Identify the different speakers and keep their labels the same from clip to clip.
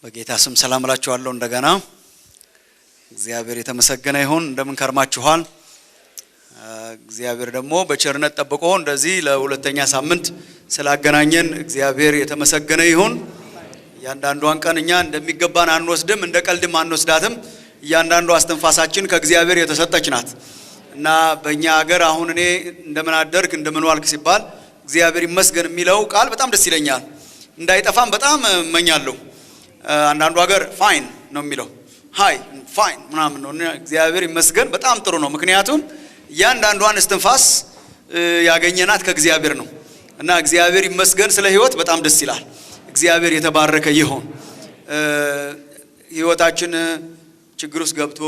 Speaker 1: በጌታ ስም ሰላም እላችኋለሁ። እንደገና እግዚአብሔር የተመሰገነ ይሁን። እንደምን ከርማችኋል? እግዚአብሔር ደግሞ በቸርነት ጠብቆ እንደዚህ ለሁለተኛ ሳምንት ስላገናኘን እግዚአብሔር የተመሰገነ ይሁን። እያንዳንዷን ቀን እኛ እንደሚገባን አንወስድም፣ እንደ ቀልድም አንወስዳትም። እያንዳንዷ እስትንፋሳችን ከእግዚአብሔር የተሰጠች ናት እና በእኛ ሀገር አሁን እኔ እንደምን አደርክ እንደምን ዋልክ ሲባል እግዚአብሔር ይመስገን የሚለው ቃል በጣም ደስ ይለኛል። እንዳይጠፋም በጣም እመኛለሁ። አንዳንዱ ሀገር fine ነው የሚለው፣ hi fine ምናምን ነው። እግዚአብሔር ይመስገን በጣም ጥሩ ነው። ምክንያቱም እያንዳንዷን እስትንፋስ ያገኘናት ከእግዚአብሔር ነው እና እግዚአብሔር ይመስገን ስለ ሕይወት በጣም ደስ ይላል። እግዚአብሔር የተባረከ ይሁን። ሕይወታችን ችግር ውስጥ ገብቶ፣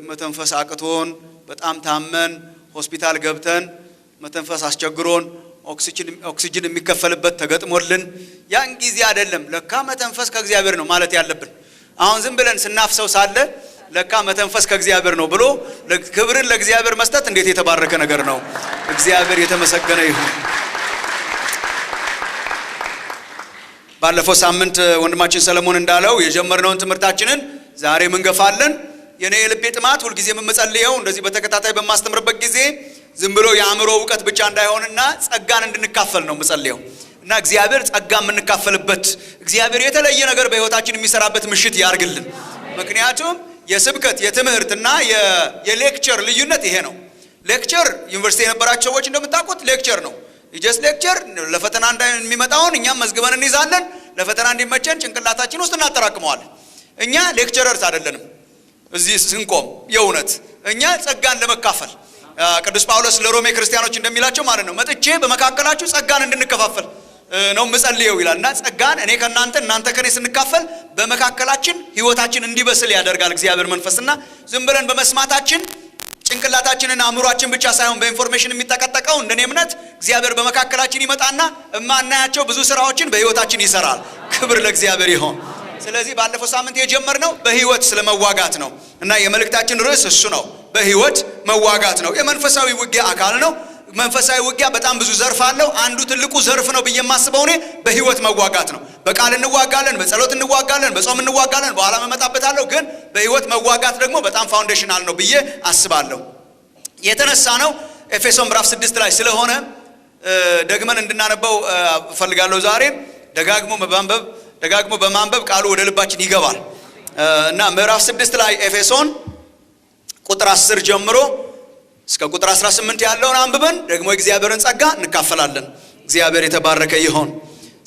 Speaker 1: መተንፈስ አቅቶን፣ በጣም ታመን ሆስፒታል ገብተን፣ መተንፈስ አስቸግሮን፣ ኦክሲጅን የሚከፈልበት ተገጥሞልን፣ ያን ጊዜ አይደለም ለካ መተንፈስ ከእግዚአብሔር ነው ማለት ያለብን። አሁን ዝም ብለን ስናፍሰው ሳለ ለካ መተንፈስ ከእግዚአብሔር ነው ብሎ ክብርን ለእግዚአብሔር መስጠት እንዴት የተባረከ ነገር ነው። እግዚአብሔር የተመሰገነ ይሁን። ባለፈው ሳምንት ወንድማችን ሰለሞን እንዳለው የጀመርነውን ትምህርታችንን ዛሬ እንገፋለን። የኔ የልቤ ጥማት፣ ሁልጊዜ የምጸልየው፣ እንደዚህ በተከታታይ በማስተምርበት ጊዜ ዝም ብሎ የአእምሮ እውቀት ብቻ እንዳይሆንና ጸጋን እንድንካፈል ነው የምጸልየው እና እግዚአብሔር ጸጋ የምንካፈልበት፣ እግዚአብሔር የተለየ ነገር በሕይወታችን የሚሰራበት ምሽት ያርግልን። ምክንያቱም የስብከት፣ የትምህርትና የ lecture ልዩነት ይሄ ነው። Lecture ዩኒቨርሲቲ የነበራቸው ሰዎች እንደምታውቁት lecture ነው። Just lecture ለፈተና የሚመጣውን እኛም መዝግበን እንይዛለን። ለፈተና እንዲመቸን ጭንቅላታችን ውስጥ እናጠራቅመዋለን። እኛ lecturers አይደለንም። እዚህ ስንቆም የእውነት እኛ ጸጋን ለመካፈል፣ ቅዱስ ጳውሎስ ለሮሜ ክርስቲያኖች እንደሚላቸው ማለት ነው፣ መጥቼ በመካከላችሁ ጸጋን እንድንከፋፈል ነው ምጸልየው ይላል። እና ጸጋን እኔ ከእናንተ፣ እናንተ ከኔ ስንካፈል በመካከላችን ህይወታችን እንዲበስል ያደርጋል እግዚአብሔር መንፈስና ዝም ብለን በመስማታችን ጭንቅላታችንና አእምሯችን ብቻ ሳይሆን በ information የሚጠቀጠቀው፣ እንደኔ እምነት እግዚአብሔር በመካከላችን ይመጣና እማናያቸው ብዙ ስራዎችን በህይወታችን ይሰራል። ክብር ለእግዚአብሔር ይሆን። ስለዚህ ባለፈው ሳምንት የጀመርነው በህይወት ስለመዋጋት ነው እና የመልእክታችን ርዕስ እሱ ነው። በህይወት መዋጋት ነው። የመንፈሳዊ ውጊያ አካል ነው። መንፈሳዊ ውጊያ በጣም ብዙ ዘርፍ አለው። አንዱ ትልቁ ዘርፍ ነው ብዬ የማስበው እኔ በህይወት መዋጋት ነው። በቃል እንዋጋለን፣ በጸሎት እንዋጋለን፣ በጾም እንዋጋለን። በኋላ እመጣበታለሁ። ግን በህይወት መዋጋት ደግሞ በጣም foundational ነው ብዬ አስባለሁ። የተነሳ ነው ኤፌሶን ምዕራፍ 6 ላይ ስለሆነ ደግመን እንድናነበው እፈልጋለሁ ዛሬ። ደጋግሞ በማንበብ ቃሉ ወደ ልባችን ይገባል እና ምዕራፍ 6 ላይ ኤፌሶን ቁጥር 10 ጀምሮ እስከ ቁጥር 18 ያለውን አንብበን ደግሞ የእግዚአብሔርን ጸጋ እንካፈላለን። እግዚአብሔር የተባረከ ይሆን።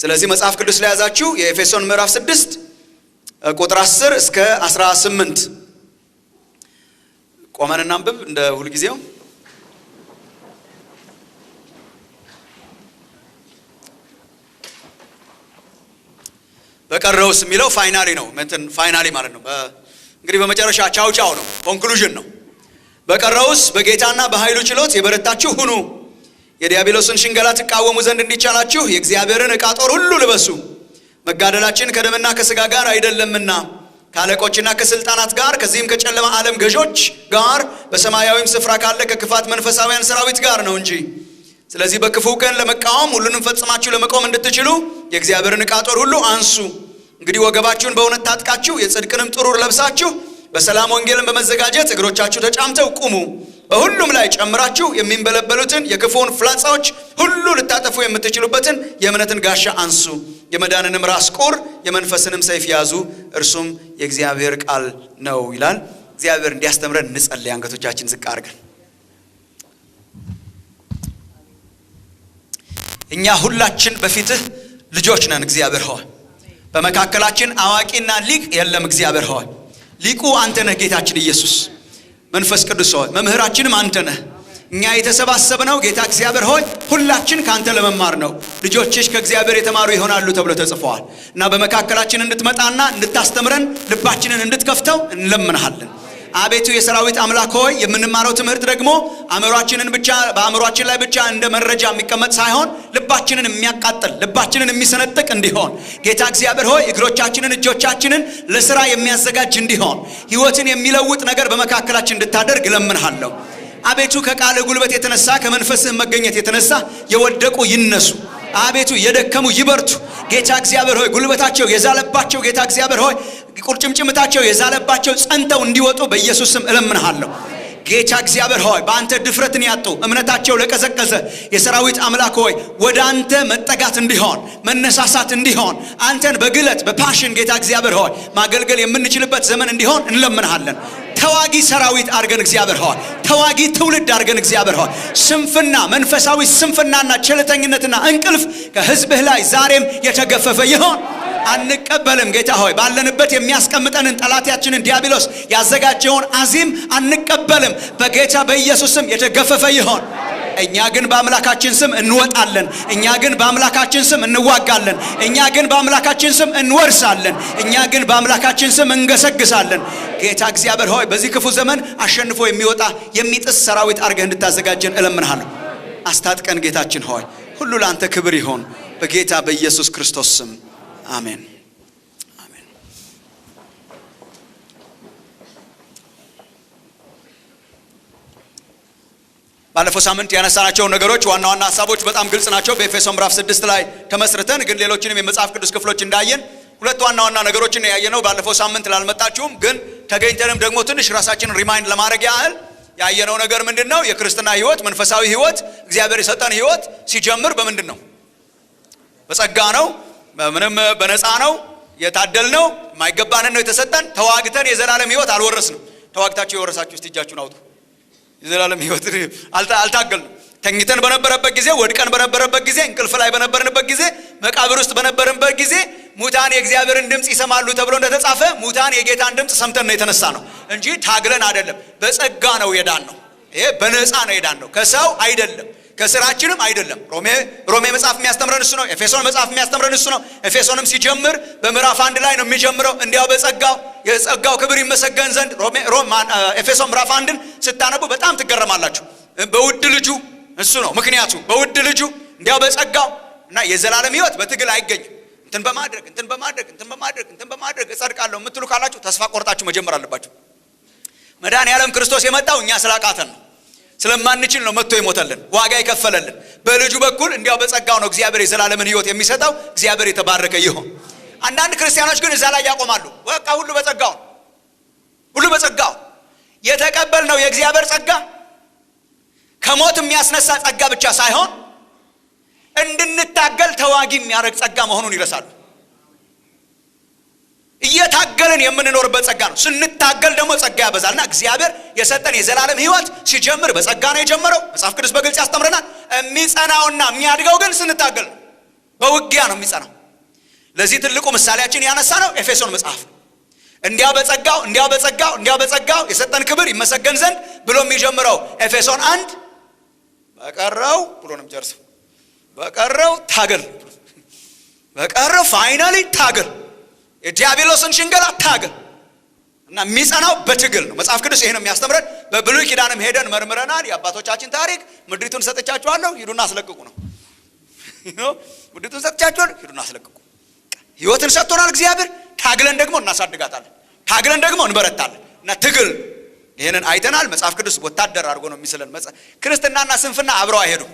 Speaker 1: ስለዚህ መጽሐፍ ቅዱስ ላይ ያዛችሁ የኤፌሶን ምዕራፍ 6 ቁጥር 10 እስከ 18 ቆመን እናንብብ እንደ ሁልጊዜው። በቀረውስ የሚለው finally ነው። እንትን finally ማለት ነው። እንግዲህ በመጨረሻ ቻው ቻው ነው፣ conclusion ነው። በቀረውስ በጌታና በኃይሉ ችሎት የበረታችሁ ሁኑ። የዲያብሎስን ሽንገላ ትቃወሙ ዘንድ እንዲቻላችሁ የእግዚአብሔርን ዕቃ ጦር ሁሉ ልበሱ። መጋደላችን ከደምና ከሥጋ ጋር አይደለምና ከአለቆችና ከስልጣናት ጋር፣ ከዚህም ከጨለማ ዓለም ገዦች ጋር፣ በሰማያዊም ስፍራ ካለ ከክፋት መንፈሳውያን ሰራዊት ጋር ነው እንጂ። ስለዚህ በክፉ ቀን ለመቃወም ሁሉንም ፈጽማችሁ ለመቆም እንድትችሉ የእግዚአብሔርን ዕቃ ጦር ሁሉ አንሱ። እንግዲህ ወገባችሁን በእውነት ታጥቃችሁ፣ የጽድቅንም ጥሩር ለብሳችሁ፣ በሰላም ወንጌልን በመዘጋጀት እግሮቻችሁ ተጫምተው ቁሙ። በሁሉም ላይ ጨምራችሁ የሚንበለበሉትን የክፉውን ፍላጻዎች ሁሉ ልታጠፉ የምትችሉበትን የእምነትን ጋሻ አንሱ። የመዳንንም ራስ ቁር፣ የመንፈስንም ሰይፍ ያዙ፣ እርሱም የእግዚአብሔር ቃል ነው ይላል። እግዚአብሔር እንዲያስተምረን እንጸልይ። አንገቶቻችን ዝቅ አድርገን። እኛ ሁላችን በፊትህ ልጆች ነን። እግዚአብሔር ሆይ፣ በመካከላችን አዋቂና ሊቅ የለም። እግዚአብሔር ሆይ፣ ሊቁ አንተ ነህ፣ ጌታችን ኢየሱስ። መንፈስ ቅዱስ ሆይ፣ መምህራችንም አንተ ነህ። እኛ የተሰባሰብነው ጌታ እግዚአብሔር ሆይ ሁላችን ከአንተ ለመማር ነው። ልጆችሽ ከእግዚአብሔር የተማሩ ይሆናሉ ተብሎ ተጽፈዋል እና በመካከላችን እንድትመጣና እንድታስተምረን፣ ልባችንን እንድትከፍተው እንለምንሃለን። አቤቱ የሰራዊት አምላክ ሆይ፣ የምንማረው ትምህርት ደግሞ አእምሯችንን ብቻ በአእምሯችን ላይ ብቻ እንደ መረጃ የሚቀመጥ ሳይሆን ልባችንን የሚያቃጥል፣ ልባችንን የሚሰነጥቅ እንዲሆን፣ ጌታ እግዚአብሔር ሆይ እግሮቻችንን እጆቻችንን ለስራ የሚያዘጋጅ እንዲሆን፣ ሕይወትን የሚለውጥ ነገር በመካከላችን እንድታደርግ እለምንሃለሁ። አቤቱ ከቃልህ ጉልበት የተነሳ፣ ከመንፈስህ መገኘት የተነሳ የወደቁ ይነሱ። አቤቱ የደከሙ ይበርቱ። ጌታ እግዚአብሔር ሆይ ጉልበታቸው የዛለባቸው፣ ጌታ እግዚአብሔር ሆይ ቁርጭምጭምታቸው የዛለባቸው ጸንተው እንዲወጡ በኢየሱስ ስም እለምንሃለሁ። ጌታ እግዚአብሔር ሆይ በአንተ ድፍረትን ያጡ፣ እምነታቸው ለቀዘቀዘ፣ የሰራዊት አምላክ ሆይ ወደ አንተ መጠጋት እንዲሆን፣ መነሳሳት እንዲሆን፣ አንተን በግለት በ passion ጌታ እግዚአብሔር ሆይ ማገልገል የምንችልበት ዘመን እንዲሆን እንለምንሃለን። ተዋጊ ሰራዊት አድርገን እግዚአብሔር ሆይ፣ ተዋጊ ትውልድ አድርገን እግዚአብሔር ሆይ። ስንፍና፣ መንፈሳዊ ስንፍናና ቸልተኝነትና እንቅልፍ ከሕዝብህ ላይ ዛሬም የተገፈፈ ይሆን። አንቀበልም ጌታ ሆይ፣ ባለንበት የሚያስቀምጠንን ጠላታችንን ዲያብሎስ ያዘጋጀውን አዚም አንቀበልም። በጌታ በኢየሱስ ስም የተገፈፈ ይሆን። እኛ ግን በአምላካችን ስም እንወጣለን። እኛ ግን በአምላካችን ስም እንዋጋለን። እኛ ግን በአምላካችን ስም እንወርሳለን። እኛ ግን በአምላካችን ስም እንገሰግሳለን። ጌታ እግዚአብሔር ሆይ በዚህ ክፉ ዘመን አሸንፎ የሚወጣ የሚጥስ ሰራዊት አድርገህ እንድታዘጋጀን እለምንሃለሁ። አስታጥቀን ጌታችን ሆይ። ሁሉ ለአንተ ክብር ይሆን። በጌታ በኢየሱስ ክርስቶስ ስም አሜን፣ አሜን። ባለፈው ሳምንት ያነሳናቸው ነገሮች ዋና ዋና ሀሳቦች በጣም ግልጽ ናቸው። በኤፌሶን ምዕራፍ 6 ላይ ተመስርተን ግን ሌሎችንም የመጽሐፍ ቅዱስ ክፍሎች እንዳየን ሁለት ዋና ዋና ነገሮችን ያየነው። ባለፈው ሳምንት ላልመጣችሁም ግን ተገኝተንም ደግሞ ትንሽ ራሳችንን remind ለማድረግ ያህል ያየነው ነገር ምንድን ነው? የክርስትና ህይወት፣ መንፈሳዊ ህይወት፣ እግዚአብሔር የሰጠን ህይወት ሲጀምር በምንድን ነው? በጸጋ ነው። ምንም በነፃ ነው የታደልነው። የማይገባንን ነው የተሰጠን። ተዋግተን የዘላለም ህይወት አልወረስንም። ተዋግታችሁ የወረሳችሁ እስቲ እጃችሁን አውጡ። የዘላለም ህይወት አልታገልንም። ተኝተን በነበረበት ጊዜ፣ ወድቀን በነበረበት ጊዜ፣ እንቅልፍ ላይ በነበርንበት ጊዜ፣ መቃብር ውስጥ በነበርንበት ጊዜ ሙታን የእግዚአብሔርን ድምፅ ይሰማሉ ተብሎ እንደተጻፈ ሙታን የጌታን ድምፅ ሰምተን ነው የተነሳነው እንጂ ታግለን አይደለም። በጸጋ ነው የዳንነው። ይሄ በነፃ ነው የዳንነው፣ ከሰው አይደለም፣ ከስራችንም አይደለም። ሮሜ መጽሐፍ የሚያስተምረን እሱ ነው። ኤፌሶን መጽሐፍ የሚያስተምረን እሱ ነው። ኤፌሶንም ሲጀምር በምዕራፍ 1 ላይ ነው የሚጀምረው። እንዲያው በጸጋው የጸጋው ክብር ይመሰገን ዘንድ። ኤፌሶን ምዕራፍ 1ን ስታነቡ በጣም ትገረማላችሁ። በውድ ልጁ እሱ ነው ምክንያቱ። በውድ ልጁ እንዲያው በጸጋው እና የዘላለም ህይወት በትግል አይገኝም። እንትን በማድረግ፣ እንትን በማድረግ፣ እንትን በማድረግ፣ እንትን በማድረግ እጸድቃለሁ የምትሉ ካላችሁ ተስፋ ቆርጣችሁ መጀመር አለባችሁ። መድኃኔዓለም ክርስቶስ የመጣው እኛ ስላቃተን ነው፣ ስለማንችል ነው መጥቶ የሞተልን፣ ዋጋ የከፈለልን። በልጁ በኩል እንዲያው በጸጋው ነው እግዚአብሔር የዘላለምን ህይወት የሚሰጠው። እግዚአብሔር የተባረከ ይሁን። አንዳንድ ክርስቲያኖች ግን እዛ ላይ ያቆማሉ። በቃ ሁሉ በጸጋው፣ ሁሉ በጸጋው። የተቀበልነው የእግዚአብሔር ጸጋ ከሞት የሚያስነሳ ጸጋ ብቻ ሳይሆን እንድንታገል ተዋጊ የሚያደርግ ጸጋ መሆኑን ይረሳሉ። እየታገልን የምንኖርበት ጸጋ ነው። ስንታገል ደግሞ ጸጋ ያበዛልና እግዚአብሔር የሰጠን የዘላለም ህይወት ሲጀምር በጸጋ ነው የጀመረው። መጽሐፍ ቅዱስ በግልጽ ያስተምረናል። የሚጸናውና የሚያድገው ግን ስንታገል ነው። በውጊያ ነው የሚጸናው። ለዚህ ትልቁ ምሳሌያችን ያነሳነው ኤፌሶን መጽሐፍ፣ እንዲያው በጸጋው፣ እንዲያው በጸጋው፣ እንዲያው በጸጋው የሰጠን ክብር ይመሰገን ዘንድ ብሎ የሚጀምረው ኤፌሶን 1 በቀረው ብሎ ነው የሚጨርሰው። በቀረው ታገል፣ በቀረው finally ታገል፣ የዲያብሎስን ሽንገላ ታገል እና የሚጸናው በትግል ነው። መጽሐፍ ቅዱስ ይሄ ነው የሚያስተምረን። በብሉይ ኪዳንም ሄደን መርምረናል። የአባቶቻችን ታሪክ ምድሪቱን ሰጥቻችኋለሁ ሂዱና አስለቅቁ ነው። ምድሪቱን ሰጥቻችኋለሁ ሂዱና አስለቅቁ። ህይወትን ሰጥቶናል እግዚአብሔር። ታግለን ደግሞ እናሳድጋታለን። ታግለን ደግሞ እንበረታለን እና ትግል ይሄንን አይተናል። መጽሐፍ ቅዱስ ወታደር አድርጎ ነው የሚስለን። ክርስትናና ስንፍና አብረው አይሄዱም።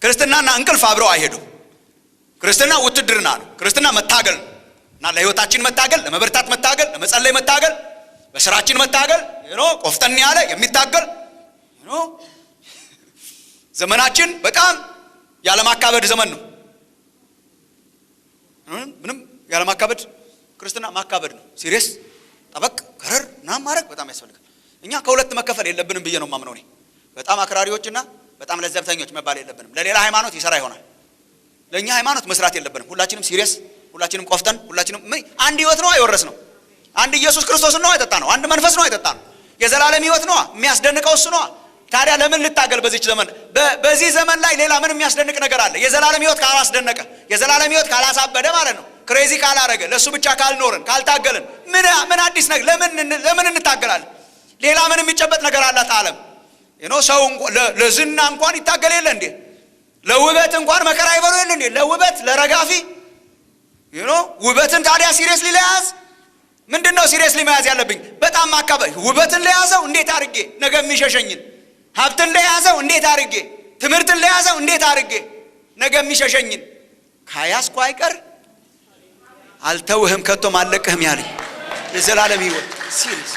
Speaker 1: ክርስትናና እንቅልፍ አብረው አይሄዱም። ክርስትና ውትድርና ነው። ክርስትና መታገል ነው እና ለህይወታችን መታገል፣ ለመበርታት መታገል፣ ለመጸለይ መታገል፣ በስራችን መታገል፣ ቆፍጠን ያለ የሚታገል። ዘመናችን በጣም ያለማካበድ ዘመን ነው። ምንም ያለማካበድ፣ ክርስትና ማካበድ ነው። Serious ጠበቅ ከረር ምናምን ማድረግ በጣም ያስፈልጋል። እኛ ከሁለት መከፈል የለብንም ብዬ ነው የማምነው እኔ። በጣም አክራሪዎችና በጣም ለዘብተኞች መባል የለብንም። ለሌላ ሃይማኖት ይሰራ ይሆናል። ለእኛ ሃይማኖት መስራት የለብንም። ሁላችንም serious፣ ሁላችንም ቆፍጠን፣ ሁላችንም አንድ ህይወት ነው የወረስነው። አንድ ኢየሱስ ክርስቶስ ነው የጠጣነው። አንድ መንፈስ ነው የጠጣነው። የዘላለም ህይወት ነዋ። የሚያስደንቀው እሱ ነዋ። ታዲያ ለምን ልታገል በዚች ዘመን? በዚህ ዘመን ላይ ሌላ ምን የሚያስደንቅ ነገር አለ? የዘላለም ህይወት ካላስደነቀ፣ የዘላለም ህይወት ካላሳበደ ማለት ነው፣ crazy ካላረገ፣ ለእሱ ብቻ ካልኖርን፣ ካልታገልን ምን አዲስ ነገር ለምን እንታገላለን? ሌላ ምን የሚጨበጥ ነገር አላት ዓለም? ሰው ለዝና እንኳን ይታገል የለ እንዴ? ለውበት እንኳን መከራ ይበሉ የለ እንዴ? ለውበት ለረጋፊ ውበትን ታዲያ seriously ለያዝ ምንድን ነው seriously መያዝ ያለብኝ? በጣም ማካበድ ውበትን ለያዘው እንዴት አድርጌ ነገ የሚሸሸኝን፣ ሀብትን ለያዘው እንዴት አድርጌ፣ ትምህርትን ለያዘው እንዴት አድርጌ ነገ የሚሸሸኝን ካያስኩ አይቀር አልተውህም ከቶም አልለቅህም ያለኝ የዘላለም ሕይወት serious።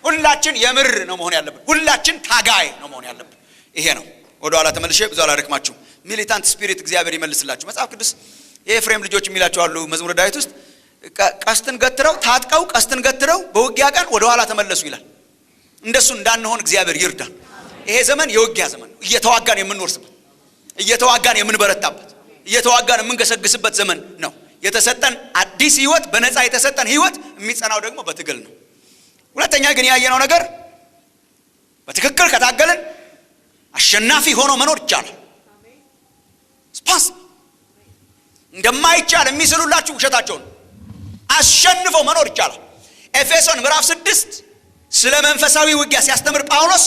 Speaker 1: ሁላችን የምር ነው መሆን ያለብን። ሁላችን ታጋይ ነው መሆን ያለብን። ይሄ ነው። ወደ ኋላ ተመልሼ ብዙ አላደክማችሁም። Militant spirit እግዚአብሔር ይመልስላችሁ። መጽሐፍ ቅዱስ የኤፍሬም ልጆች የሚላቸው አሉ። መዝሙረ ዳዊት ውስጥ ቀስትን ገትረው ታጥቀው ቀስትን ገትረው በውጊያ ቀን ወደ ኋላ ተመለሱ ይላል። እንደሱ እንዳንሆን እግዚአብሔር ይርዳን። ይሄ ዘመን የውጊያ ዘመን ነው። እየተዋጋን የምንወርስበት፣ እየተዋጋን የምንበረታበት፣ እየተዋጋን የምንገሰግስበት ዘመን ነው። የተሰጠን አዲስ ህይወት፣ በነፃ የተሰጠን ህይወት የሚጸናው ደግሞ በትግል ነው። ሁለተኛ ግን ያየነው ነገር በትክክል ከታገልን አሸናፊ ሆኖ መኖር ይቻላል። ስፓስ እንደማይቻል የሚስሉላችሁ ውሸታቸውን፣ አሸንፎ መኖር ይቻላል። ኤፌሶን ምዕራፍ 6 ስለ መንፈሳዊ ውጊያ ሲያስተምር ጳውሎስ፣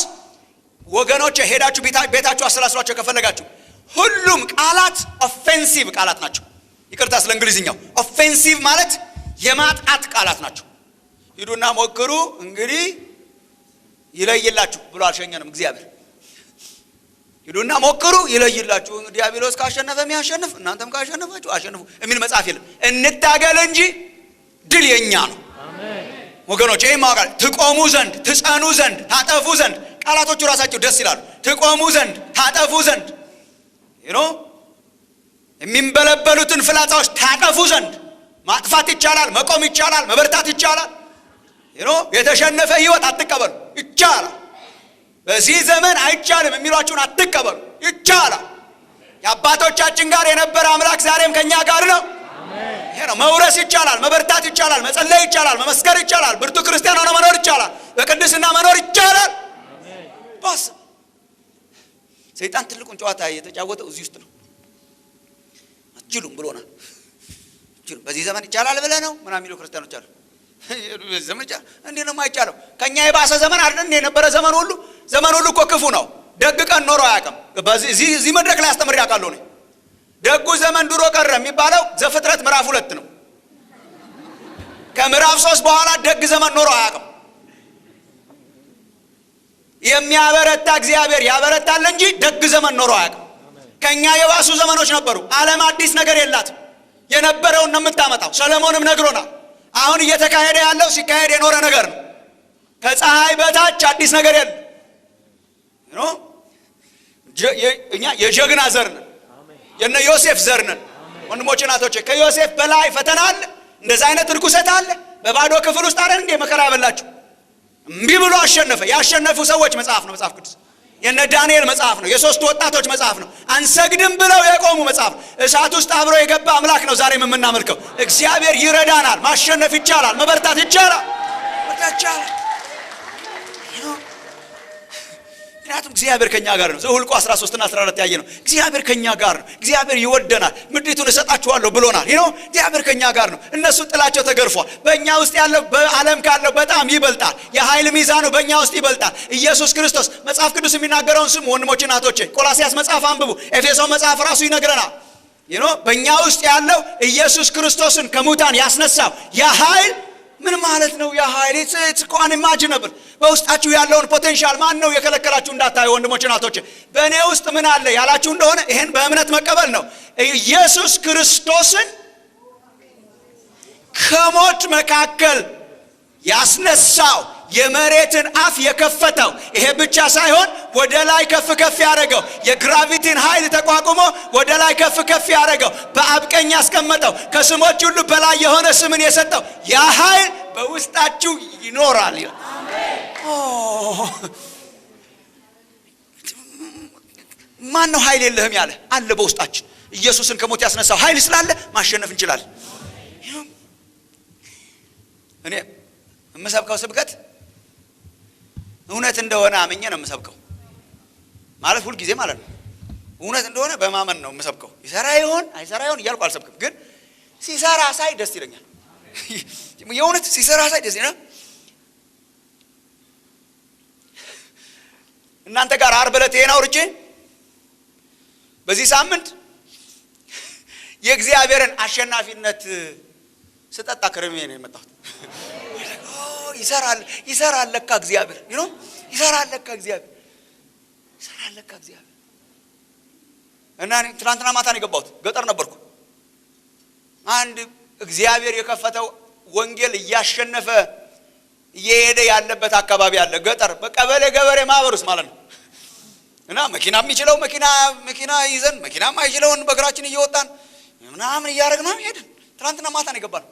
Speaker 1: ወገኖች ሄዳችሁ ቤታችሁ አሰላስሏቸው ከፈለጋችሁ፣ ሁሉም ቃላት offensive ቃላት ናቸው። ይቅርታ ስለ እንግሊዝኛው። Offensive ማለት የማጥቃት ቃላት ናቸው። ሂዱና ሞክሩ እንግዲህ ይለይላችሁ ብሎ አልሸኘንም እግዚአብሔር። ሂዱና ሞክሩ ይለይላችሁ፣ ዲያብሎስ ካሸነፈ የሚያሸንፍ እናንተም ካሸነፋችሁ አሸንፉ የሚል መጽሐፍ የለም። እንታገል እንጂ ድል የኛ ነው። ወገኖች ይህም ማወቅ ትቆሙ ዘንድ፣ ትጸኑ ዘንድ፣ ታጠፉ ዘንድ፣ ቃላቶቹ ራሳቸው ደስ ይላሉ። ትቆሙ ዘንድ፣ ታጠፉ ዘንድ፣ የሚንበለበሉትን ፍላጻዎች ታጠፉ ዘንድ። ማጥፋት ይቻላል፣ መቆም ይቻላል፣ መበርታት ይቻላል። የተሸነፈ ህይወት አትቀበሉ፣ ይቻላል። በዚህ ዘመን አይቻልም የሚሏችሁን አትቀበሉ፣ ይቻላል። የአባቶቻችን ጋር የነበረ አምላክ ዛሬም ከኛ ጋር ነው። ይሄ ነው። መውረስ ይቻላል፣ መበርታት ይቻላል፣ መጸለይ ይቻላል፣ መመስከር ይቻላል፣ ብርቱ ክርስቲያን ሆኖ መኖር ይቻላል፣ በቅድስና መኖር ይቻላል። ባስ ሰይጣን ትልቁን ጨዋታ የተጫወተው እዚህ ውስጥ ነው። አትችሉም ብሎናል። አትችሉም፣ በዚህ ዘመን ይቻላል ብለህ ነው ምናምን የሚሉ ክርስቲያኖች አሉ። በዚህ ዘመን ይቻላል? እንዴት ነው የማይቻለው? ከኛ የባሰ ዘመን አይደል እንዴ የነበረ? ዘመን ሁሉ እኮ ክፉ ነው። ደግ ቀን ኖሮ አያውቅም። በዚህ እዚህ መድረክ ላይ አስተምሬ አውቃለሁ እኔ። ደጉ ዘመን ድሮ ቀረ የሚባለው ዘፍጥረት ምዕራፍ 2 ነው። ከምዕራፍ 3 በኋላ ደግ ዘመን ኖሮ አያውቅም። የሚያበረታ እግዚአብሔር ያበረታል እንጂ ደግ ዘመን ኖሮ አያውቅም። ከኛ የባሱ ዘመኖች ነበሩ። ዓለም አዲስ ነገር የላትም። የነበረውን ነው የምታመጣው። ሰለሞንም ነግሮናል። አሁን እየተካሄደ ያለው ሲካሄድ የኖረ ነገር ነው። ከፀሐይ በታች አዲስ ነገር የለም። እኛ የጀግና ዘር ነን። የነ ዮሴፍ ዘር ነን። ወንድሞች እናቶቼ፣ ከዮሴፍ በላይ ፈተና አለ። እንደዛ አይነት እርኩሰት አለ። በባዶ ክፍል ውስጥ አይደል እንዴ መከራ ያበላችሁ? እምቢ ብሎ አሸነፈ። ያሸነፉ ሰዎች መጽሐፍ ነው መጽሐፍ ቅዱስ። የነ ዳንኤል መጽሐፍ ነው። የሶስቱ ወጣቶች መጽሐፍ ነው። አንሰግድም ብለው የቆሙ መጽሐፍ ነው። እሳት ውስጥ አብሮ የገባ አምላክ ነው ዛሬም የምናመልከው። እግዚአብሔር ይረዳናል። ማሸነፍ ይቻላል። መበርታት ይቻላል። መበርታት ይቻላል። ምክንያቱም እግዚአብሔር ከኛ ጋር ነው። ዘኍልቍ 13 እና 14 ያየ ነው። እግዚአብሔር ከኛ ጋር ነው። እግዚአብሔር ይወደናል። ምድሪቱን እሰጣችኋለሁ ብሎናል። እግዚአብሔር ከኛ ጋር ነው። እነሱ ጥላቸው ተገርፏል። በእኛ ውስጥ ያለው በዓለም ካለው በጣም ይበልጣል። የኃይል ሚዛኑ በእኛ ውስጥ ይበልጣል። ኢየሱስ ክርስቶስ፣ መጽሐፍ ቅዱስ የሚናገረውን ስሙ ወንድሞች እናቶቼ። ቆላስያስ መጽሐፍ አንብቡ። ኤፌሶን መጽሐፍ ራሱ ይነግረናል። በእኛ ውስጥ ያለው ኢየሱስ ክርስቶስን ከሙታን ያስነሳው ያ ኃይል ምን ማለት ነው? ያ ኃይል it's unimaginable። በውስጣችሁ ያለውን potential ማን ነው የከለከላችሁ እንዳታዩ? ወንድሞች እናቶች፣ በእኔ ውስጥ ምን አለ ያላችሁ እንደሆነ ይሄን በእምነት መቀበል ነው። ኢየሱስ ክርስቶስን ከሞት መካከል ያስነሳው፣ የመሬትን አፍ የከፈተው፣ ይሄ ብቻ ሳይሆን ወደ ላይ ከፍ ከፍ ያደረገው፣ የ gravity ን ኃይል ተቋቁሞ ወደ ላይ ከፍ ከፍ ያደረገው፣ በአብ ቀኝ ያስቀመጠው፣ ከስሞች ሁሉ በላይ የሆነ ስምን የሰጠው ያ ኃይል በውስጣችሁ ይኖራል ይላል። ማን ነው ኃይል የለህም ያለ? አለ በውስጣችን። ኢየሱስን ከሞት ያስነሳው ኃይል ስላለ ማሸነፍ እንችላለን። እኔ የምሰብከው ስብከት እውነት እንደሆነ አምኜ ነው የምሰብከው። ማለት ሁልጊዜ ማለት ነው። እውነት እንደሆነ በማመን ነው የምሰብከው። ይሰራ ይሆን አይሰራ ይሆን እያልኩ አልሰብክም። ግን ሲሰራ ሳይ ደስ ይለኛል። የእውነት ሲሰራ ሳይ ደስ ይለኛል። እናንተ ጋር ዓርብ ዕለት ይሄን አውርጄ በዚህ ሳምንት የእግዚአብሔርን አሸናፊነት ስጠጣ ከርሜ ነው የመጣሁት። ይሰራል፣ ይሰራል ለካ እግዚአብሔር፣ ይሰራል ለካ እግዚአብሔር፣ ይሰራል ለካ እግዚአብሔር። እና እኔ ትናንትና ማታ ነው የገባሁት፣ ገጠር ነበርኩ። አንድ እግዚአብሔር የከፈተው ወንጌል እያሸነፈ እየሄደ ያለበት አካባቢ አለ። ገጠር በቀበሌ ገበሬ ማህበር ውስጥ ማለት ነው። እና መኪና የሚችለው መኪና ይዘን፣ መኪና የማይችለውን በእግራችን እየወጣን ምናምን እያደረግን ሄድን። ትናንትና ማታ ነው የገባነው።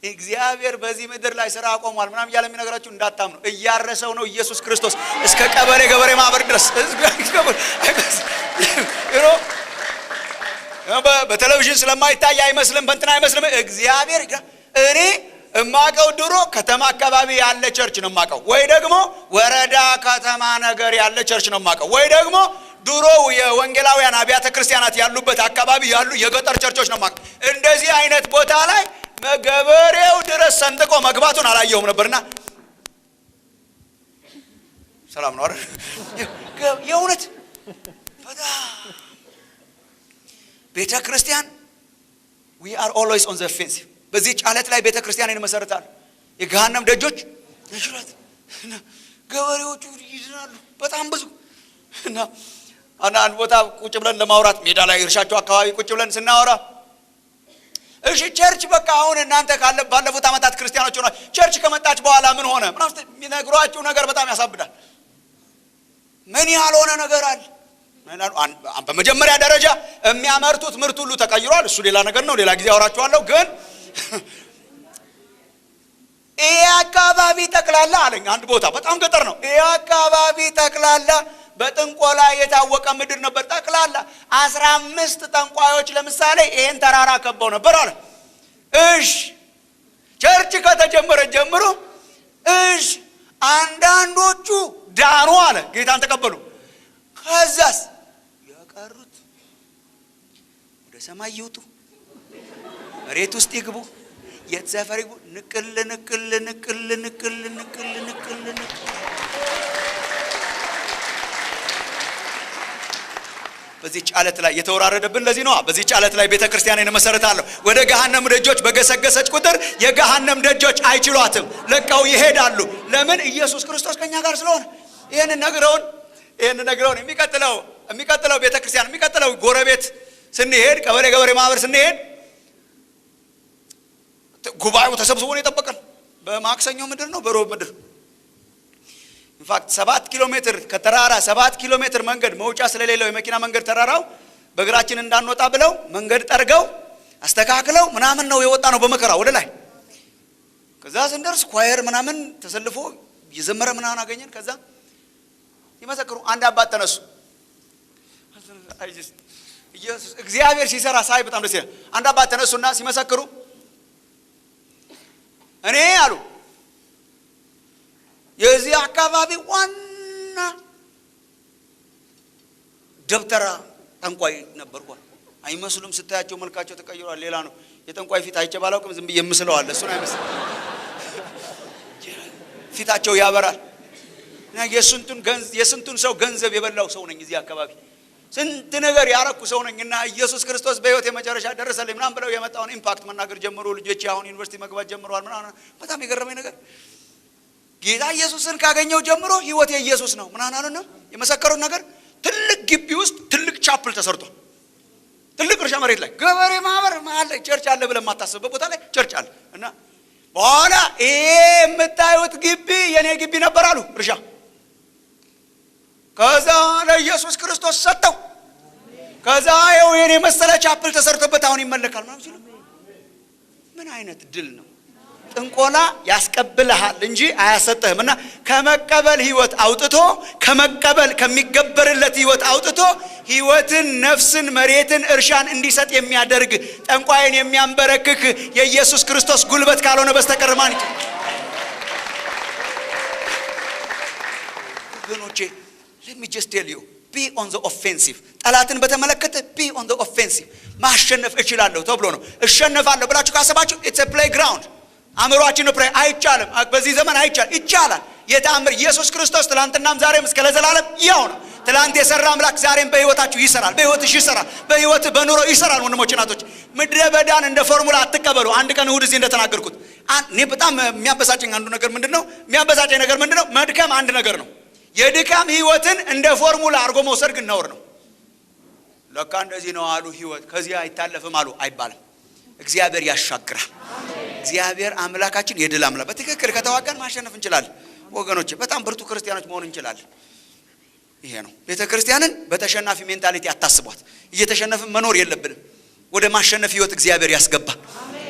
Speaker 1: እግዚአብሔር በዚህ ምድር ላይ ስራ አቆሟል ምናምን እያለ የሚነግራችሁ እንዳታምኑ። እያረሰው ነው ኢየሱስ ክርስቶስ እስከ ቀበሌ ገበሬ ማህበር ድረስ። በቴሌቪዥን ስለማይታይ አይመስልም፣ በእንትን አይመስልም። እግዚአብሔር እኔ እማቀው ድሮ ከተማ አካባቢ ያለ church ነው የማቀው፣ ወይ ደግሞ ወረዳ ከተማ ነገር ያለ church ነው የማቀው፣ ወይ ደግሞ ድሮ የወንጌላውያን አብያተ ክርስቲያናት ያሉበት አካባቢ ያሉ የገጠር ቸርቾች ነው የማቀው። እንደዚህ አይነት ቦታ ላይ ገበሬው ድረስ ሰንጥቆ መግባቱን አላየሁም ነበርና ሰላም ነው አይደል? የእውነት በጣም ቤተ ክርስቲያን we are always on the offensive። በዚህች ዓለት ላይ ቤተ ክርስቲያንን እመሰርታለሁ፣ የገሃነም ደጆች አይችሏትም። ገበሬዎቹ ይድናሉ በጣም ብዙ። እና አንድ ቦታ ቁጭ ብለን ለማውራት ሜዳ ላይ እርሻቸው አካባቢ ቁጭ ብለን ስናወራ፣ እሺ church በቃ አሁን እናንተ ካለ ባለፉት ዓመታት ክርስቲያኖች ሆናችሁ church ከመጣች በኋላ ምን ሆነ ምናምን የሚነግሯችሁ ነገር በጣም ያሳብዳል። ምን ያልሆነ ነገር አለ? በመጀመሪያ ደረጃ የሚያመርቱት ምርት ሁሉ ተቀይሯል። እሱ ሌላ ነገር ነው፣ ሌላ ጊዜ አወራችኋለሁ። ግን ይሄ አካባቢ ጠቅላላ አለኝ፣ አንድ ቦታ በጣም ገጠር ነው። ይሄ አካባቢ ጠቅላላ በጥንቆላ የታወቀ ምድር ነበር። ጠቅላላ 15 ጠንቋዮች ለምሳሌ ይሄን ተራራ ከበው ነበር አለ። እሽ church ከተጀመረ ጀምሮ እሽ አንዳንዶቹ ዳኑ አለ፣ ጌታን ተቀበሉ። ከዛስ የቀሩት ወደ ሰማይ ይውጡ፣ መሬት ውስጥ ይግቡ፣ የት ሰፈር ይግቡ፣ ንቅል ንቅል ንቅል ንቅል ንቅል ንቅል ንቅል። በዚህች ዓለት ላይ የተወራረደብን ለዚህ ነዋ። በዚህች ዓለት ላይ ቤተ ክርስቲያኔን እመሰርታለሁ። ወደ ገሃነም ደጆች በገሰገሰች ቁጥር የገሃነም ደጆች አይችሏትም፣ ለቀው ይሄዳሉ። ለምን? ኢየሱስ ክርስቶስ ከኛ ጋር ስለሆነ። ይህንን ነግረውን የሚቀጥለው ቤተ ክርስቲያን፣ የሚቀጥለው ጎረቤት ስንሄድ፣ ቀበሌ ገበሬ ማህበር ስንሄድ ጉባኤው ተሰብስቦ ነው የጠበቀን። በማክሰኞ ምድር ነው፣ በሮብ ምድር። In fact 7 ኪሎ ሜትር ከተራራ 7 ኪሎ ሜትር መንገድ መውጫ ስለሌለው የመኪና መንገድ ተራራው በእግራችን እንዳንወጣ ብለው መንገድ ጠርገው አስተካክለው ምናምን ነው የወጣነው በመከራ ወደ ላይ። ከዛ ስንደርስ choir ምናምን ተሰልፎ እየዘመረ ምናምን አገኘን። ከዛ ይመሰክሩ አንድ አባት ተነሱ። ኢየሱስ እግዚአብሔር ሲሰራ ሳይ በጣም ደስ ይላል። አንድ አባት ተነሱና ሲመሰክሩ እኔ አሉ የዚህ አካባቢ ዋና ደብተራ ጠንቋይ ነበርኩ። አይመስሉም። ስታያቸው መልካቸው ተቀይሯል። ሌላ ነው። የጠንቋይ ፊት አይቼ ባላውቅም ዝም ብዬ የምስለው አለ። እሱን አይመስልም። ፊታቸው ያበራል። እና የስንቱን ሰው ገንዘብ የበላው ሰው ነኝ። እዚህ አካባቢ ስንት ነገር ያረኩ ሰው ነኝ። እና ኢየሱስ ክርስቶስ በሕይወት የመጨረሻ ደረሰልኝ ምናምን ብለው የመጣውን impact መናገር ጀመሩ። ልጆቼ አሁን ዩኒቨርሲቲ መግባት ጀምረዋል ምናምን። በጣም የገረመኝ ነገር ጌታ ኢየሱስን ካገኘው ጀምሮ ህይወቴ ኢየሱስ ነው ምናምን አሉና የመሰከሩት ነገር ትልቅ ግቢ ውስጥ ትልቅ chapel ተሰርቷል። ትልቅ እርሻ መሬት ላይ ገበሬ ማህበር መሀል ላይ church አለ ብለህ የማታስብበት ቦታ ላይ church አለ። እና በኋላ ይሄ የምታዩት ግቢ የኔ ግቢ ነበር አሉ፣ እርሻ። ከዛ ለኢየሱስ ክርስቶስ ሰጠው። ከዛ ይኸው የኔ መሰለ chapel ተሰርቶበት አሁን ይመለካል ምናምን ሲሉ ምን አይነት ድል ነው? ጥንቆላ ያስቀብልሃል እንጂ አያሰጥህም። እና ከመቀበል ህይወት አውጥቶ፣ ከመቀበል ከሚገበርለት ህይወት አውጥቶ ህይወትን፣ ነፍስን፣ መሬትን፣ እርሻን እንዲሰጥ የሚያደርግ፣ ጠንቋይን የሚያንበረክክ የኢየሱስ ክርስቶስ ጉልበት ካልሆነ በስተቀር ማን ይችላል? ወገኖቼ፣ let me just tell you, be on the offensive። ጠላትን በተመለከተ be on the offensive። ማሸነፍ እችላለሁ ተብሎ ነው። እሸነፋለሁ ብላችሁ ካሰባችሁ it's a playground። አእምሯችን ነው play። አይቻልም፣ በዚህ ዘመን አይቻልም። ይቻላል። የተአምር ኢየሱስ ክርስቶስ ትላንትናም ዛሬም እስከ ለዘላለም ያው ነው። ትላንት የሰራ አምላክ ዛሬም በህይወታችሁ ይሰራል፣ በህይወትሽ ይሰራል፣ በህይወት በኑሮ ይሰራል። ወንድሞች እናቶች፣ ምድረ በዳን እንደ ፎርሙላ አትቀበሉ። አንድ ቀን እሁድ እዚህ እንደተናገርኩት እኔ በጣም የሚያበሳጨኝ አንዱ ነገር ምንድን ነው? የሚያበሳጨኝ ነገር ምንድን ነው? መድከም አንድ ነገር ነው። የድካም ህይወትን እንደ ፎርሙላ አድርጎ መውሰድ ግን ነውር ነው። ለካ እንደዚህ ነው አሉ፣ ህይወት ከዚህ አይታለፍም አሉ አይባልም። እግዚአብሔር ያሻግራል። እግዚአብሔር አምላካችን የድል አምላክ። በትክክል ከተዋጋን ማሸነፍ እንችላለን ወገኖች። በጣም ብርቱ ክርስቲያኖች መሆን እንችላለን። ይሄ ነው። ቤተ ክርስቲያንን በተሸናፊ mentality አታስቧት። እየተሸነፍን መኖር የለብንም። ወደ ማሸነፍ ህይወት እግዚአብሔር ያስገባ።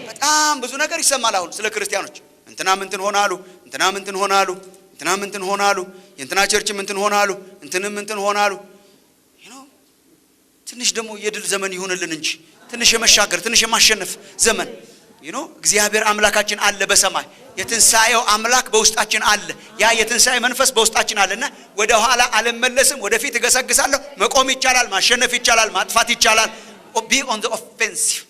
Speaker 1: በጣም ብዙ ነገር ይሰማል አሁን ስለ ክርስቲያኖች። እንትናም እንትን ሆነ አሉ፣ እንትናም እንትን ሆነ አሉ፣ እንትናም እንትን ሆነ አሉ፣ የእንትና church ም እንትን ሆነ አሉ፣ እንትንም እንትን ሆነ አሉ። ትንሽ ደግሞ የድል ዘመን ይሁንልን እንጂ፣ ትንሽ የመሻገር፣ ትንሽ የማሸነፍ ዘመን። እግዚአብሔር አምላካችን አለ በሰማይ። የትንሣኤው አምላክ በውስጣችን አለ። ያ የትንሣኤ መንፈስ በውስጣችን አለ እና ወደ ኋላ አልመለስም፣ ወደፊት እገሰግሳለሁ። መቆም ይቻላል፣ ማሸነፍ ይቻላል፣ ማጥፋት ይቻላል። Be on the offensive።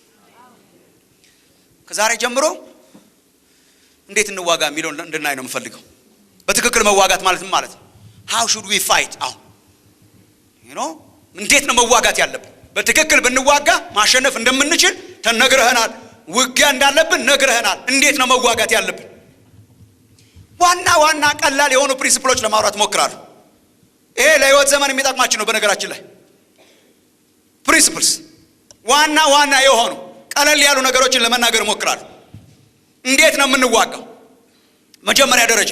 Speaker 1: ከዛሬ ጀምሮ እንዴት እንዋጋ የሚለውን እንድናይ ነው የምፈልገው። በትክክል መዋጋት ማለት ምን ማለት ነው? How should we fight? አሁን እንዴት ነው መዋጋት ያለብን? በትክክል ብንዋጋ ማሸነፍ እንደምንችል ተነግረህናል። ውጊያ እንዳለብን ነግረህናል። እንዴት ነው መዋጋት ያለብን? ዋና ዋና ቀላል የሆኑ principle ኦች ለማውራት ሞክራለሁ። ይሄ ለህይወት ዘመን የሚጠቅማችሁ ነው። በነገራችን ላይ principles፣ ዋና ዋና የሆኑ ቀለል ያሉ ነገሮችን ለመናገር እሞክራለሁ። እንዴት ነው የምንዋጋው? መጀመሪያ ደረጃ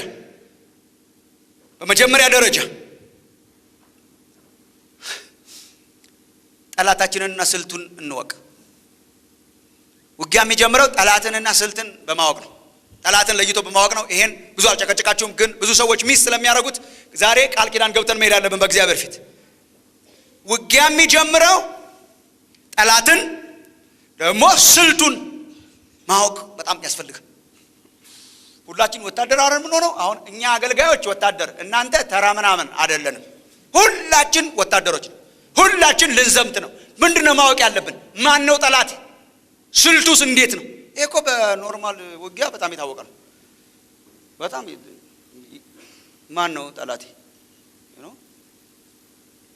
Speaker 1: በመጀመሪያ ደረጃ ጠላታችንንና ስልቱን እንወቅ። ውጊያ የሚጀምረው ጠላትንና ስልትን በማወቅ ነው። ጠላትን ለይቶ በማወቅ ነው። ይሄን ብዙ አልጨቀጭቃችሁም፣ ግን ብዙ ሰዎች miss ስለሚያደርጉት ዛሬ ቃል ኪዳን ገብተን መሄድ አለብን በእግዚአብሔር ፊት። ውጊያ የሚጀምረው ጠላትን ደግሞ ስልቱን ማወቅ በጣም ያስፈልጋል። ሁላችን ወታደር አይደል የምንሆነው? አሁን እኛ አገልጋዮች ወታደር፣ እናንተ ተራ ምናምን አይደለንም። ሁላችን ወታደሮች ነው። ሁላችን ልንዘምት ነው። ምንድን ነው ማወቅ ያለብን? ማን ነው ጠላት? ስልቱስ እንዴት ነው? ይሄ እኮ በ normal ውጊያ በጣም የታወቀ ነው። በጣም ማን ነው ጠላቴ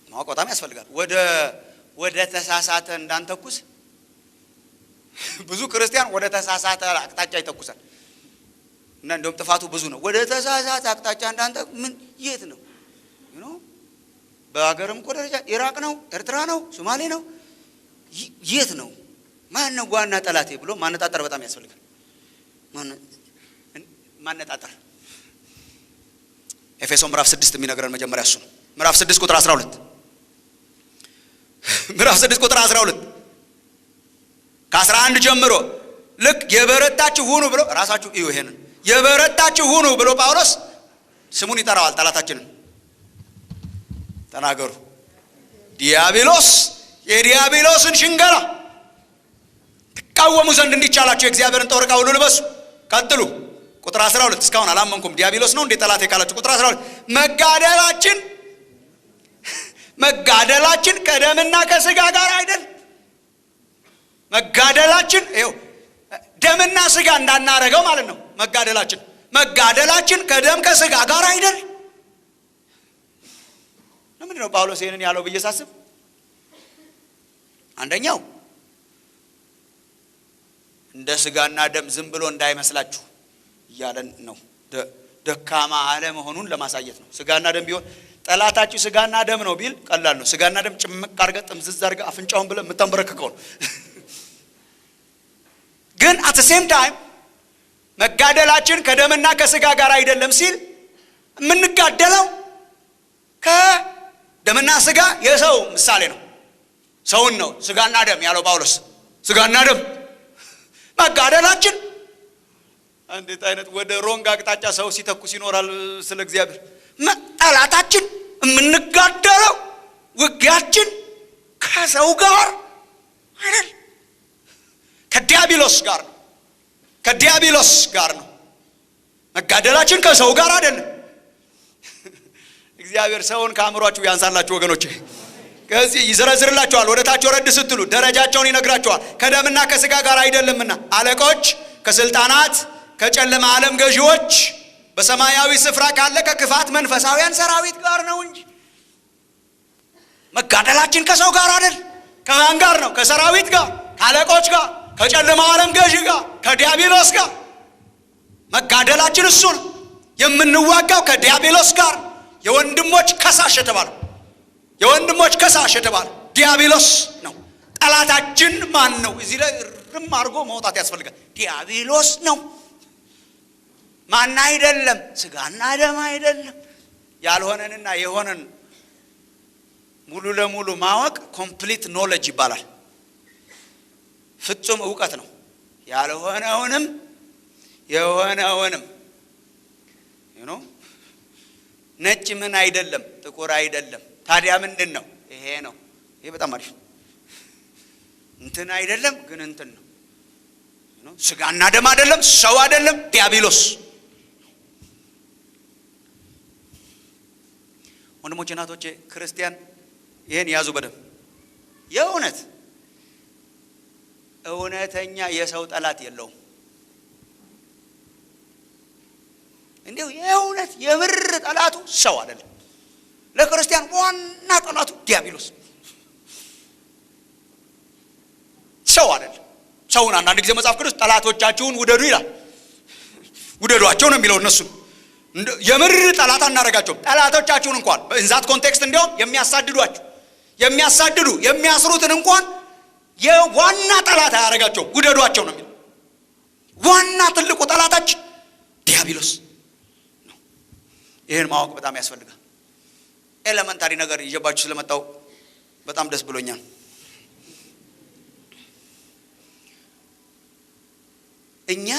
Speaker 1: ማወቅ በጣም ያስፈልጋል። ወደ ተሳሳተ እንዳንተኩስ። ብዙ ክርስቲያን ወደ ተሳሳተ አቅጣጫ ይተኩሳል እና እንደውም ጥፋቱ ብዙ ነው። ወደ ተሳሳተ አቅጣጫ እንዳንተ ምን የት ነው? በሀገርም እኮ ደረጃ ኢራቅ ነው፣ ኤርትራ ነው፣ ሶማሌ ነው፣ የት ነው? ማን ነው ዋና ጠላቴ ብሎ ማነጣጠር በጣም ያስፈልጋል። ማነጣጠር ኤፌሶ ምዕራፍ 6 የሚነግረን መጀመሪያ እሱ ነው። ምዕራፍ 6 ቁጥር 12፣ ምዕራፍ 6 ቁጥር 12፣ ከ11 ጀምሮ ልክ የበረታችሁ ሁኑ ብሎ፣ ራሳችሁ እዩ ይሄንን፣ የበረታችሁ ሁኑ ብሎ ጳውሎስ ስሙን ይጠራዋል ጠላታችንን። ተናገሩ። ዲያብሎስ፣ የዲያብሎስን ሽንገላ ትቃወሙ ዘንድ እንዲቻላችሁ የእግዚአብሔርን ጦር ዕቃ ሁሉ ልበሱ። ቀጥሉ። ቁጥር 12፣ እስካሁን አላመንኩም፣ ዲያብሎስ ነው እንዴ ጠላቴ ካላችሁ፣ ቁጥር 12፣ መጋደላችን ከደምና ከስጋ ጋር አይደል። መጋደላችን ይኸው ደምና ስጋ እንዳናረገው ማለት ነው። መጋደላችን ከደም ከስጋ ጋር አይደል። ለምንድን ነው ጳውሎስ ይህንን ያለው ብዬ ሳስብ፣ አንደኛው እንደ ስጋና ደም ዝም ብሎ እንዳይመስላችሁ እያለን ነው። ደካማ አለመሆኑን ለማሳየት ነው። ስጋና ደም ቢሆን፣ ጠላታችሁ ስጋና ደም ነው ቢል ቀላል ነው። ስጋና ደም ጭምቅ አድርገህ፣ ጥምዝዝ አድርገህ፣ አፍንጫውን ብለህ የምታንበረክከው ነው። ግን at same time መጋደላችን ከደምና ከስጋ ጋር አይደለም ሲል የምንጋደለው ከደምና ስጋ የሰው ምሳሌ ነው። ሰውን ነው ስጋና ደም ያለው ጳውሎስ። ስጋና ደም መጋደላችን እንዴት አይነት ወደ wrong አቅጣጫ ሰው ሲተኩስ ይኖራል። ስለ እግዚአብሔር ጠላታችን የምንጋደለው ውጊያችን ከሰው ጋር አይደል፣ ከዲያብሎስ ጋር ነው። ከዲያብሎስ ጋር ነው። መጋደላችን ከሰው ጋር አይደለም። እግዚአብሔር ሰውን ከአእምሯችሁ ያንሳላችሁ ወገኖች። ከዚህ ይዘረዝርላችኋል። ወደ ታች ወረድ ስትሉ ደረጃቸውን ይነግራችኋል። ከደምና ከስጋ ጋር አይደለምና አለቆች፣ ከስልጣናት፣ ከጨለማ ዓለም ገዢዎች፣ በሰማያዊ ስፍራ ካለ ከክፋት መንፈሳውያን ሰራዊት ጋር ነው እንጂ። መጋደላችን ከሰው ጋር አይደል። ከማን ጋር ነው? ከሰራዊት ጋር፣ ከአለቆች ጋር፣ ከጨለማው ዓለም ገዢ ጋር፣ ከዲያብሎስ ጋር። መጋደላችን እሱ ነው። የምንዋጋው ከዲያብሎስ ጋር። የወንድሞች ከሳሽ የተባለው፣ የወንድሞች ከሳሽ የተባለው ዲያብሎስ ነው። ጠላታችን ማን ነው? እዚህ ላይ ርም አድርጎ መውጣት ያስፈልጋል። ዲያብሎስ ነው። ማን አይደለም፣ ስጋና ደም አይደለም። ያልሆነንና የሆነን ሙሉ ለሙሉ ማወቅ complete knowledge ይባላል። ፍጹም እውቀት ነው። ያልሆነውንም የሆነውንም ነጭ ምን አይደለም፣ ጥቁር አይደለም። ታዲያ ምንድን ነው? ይሄ ነው። ይሄ በጣም አሪፍ እንትን አይደለም ግን እንትን ነው። ስጋና ደም አይደለም፣ ሰው አይደለም፣ ዲያብሎስ። ወንድሞቼ እናቶቼ፣ ክርስቲያን ይሄን ያዙ በደንብ። የእውነት እውነተኛ የሰው ጠላት የለውም። እንዲሁ የእውነት የምር ጠላቱ ሰው አይደለም። ለክርስቲያን ዋና ጠላቱ ዲያብሎስ፣ ሰው አይደለም። ሰውን አንዳንድ ጊዜ መጽሐፍ ቅዱስ ጠላቶቻችሁን ውደዱ ይላል። ውደዷቸው ነው የሚለው። እነሱ የምር ጠላት አናደርጋቸውም። ጠላቶቻችሁን እንኳን በ in that context እንዲያውም የሚያሳድዷችሁ፣ የሚያሳድዱ የሚያስሩትን እንኳን የዋና ጠላት አያደርጋቸውም። ውደዷቸው ነው የሚለው። ዋና ትልቁ ጠላታችን ዲያብሎስ ነው። ይህን ማወቅ በጣም ያስፈልጋል። Elementary ነገር ይዤባችሁ ስለመጣው በጣም ደስ ብሎኛል። እኛ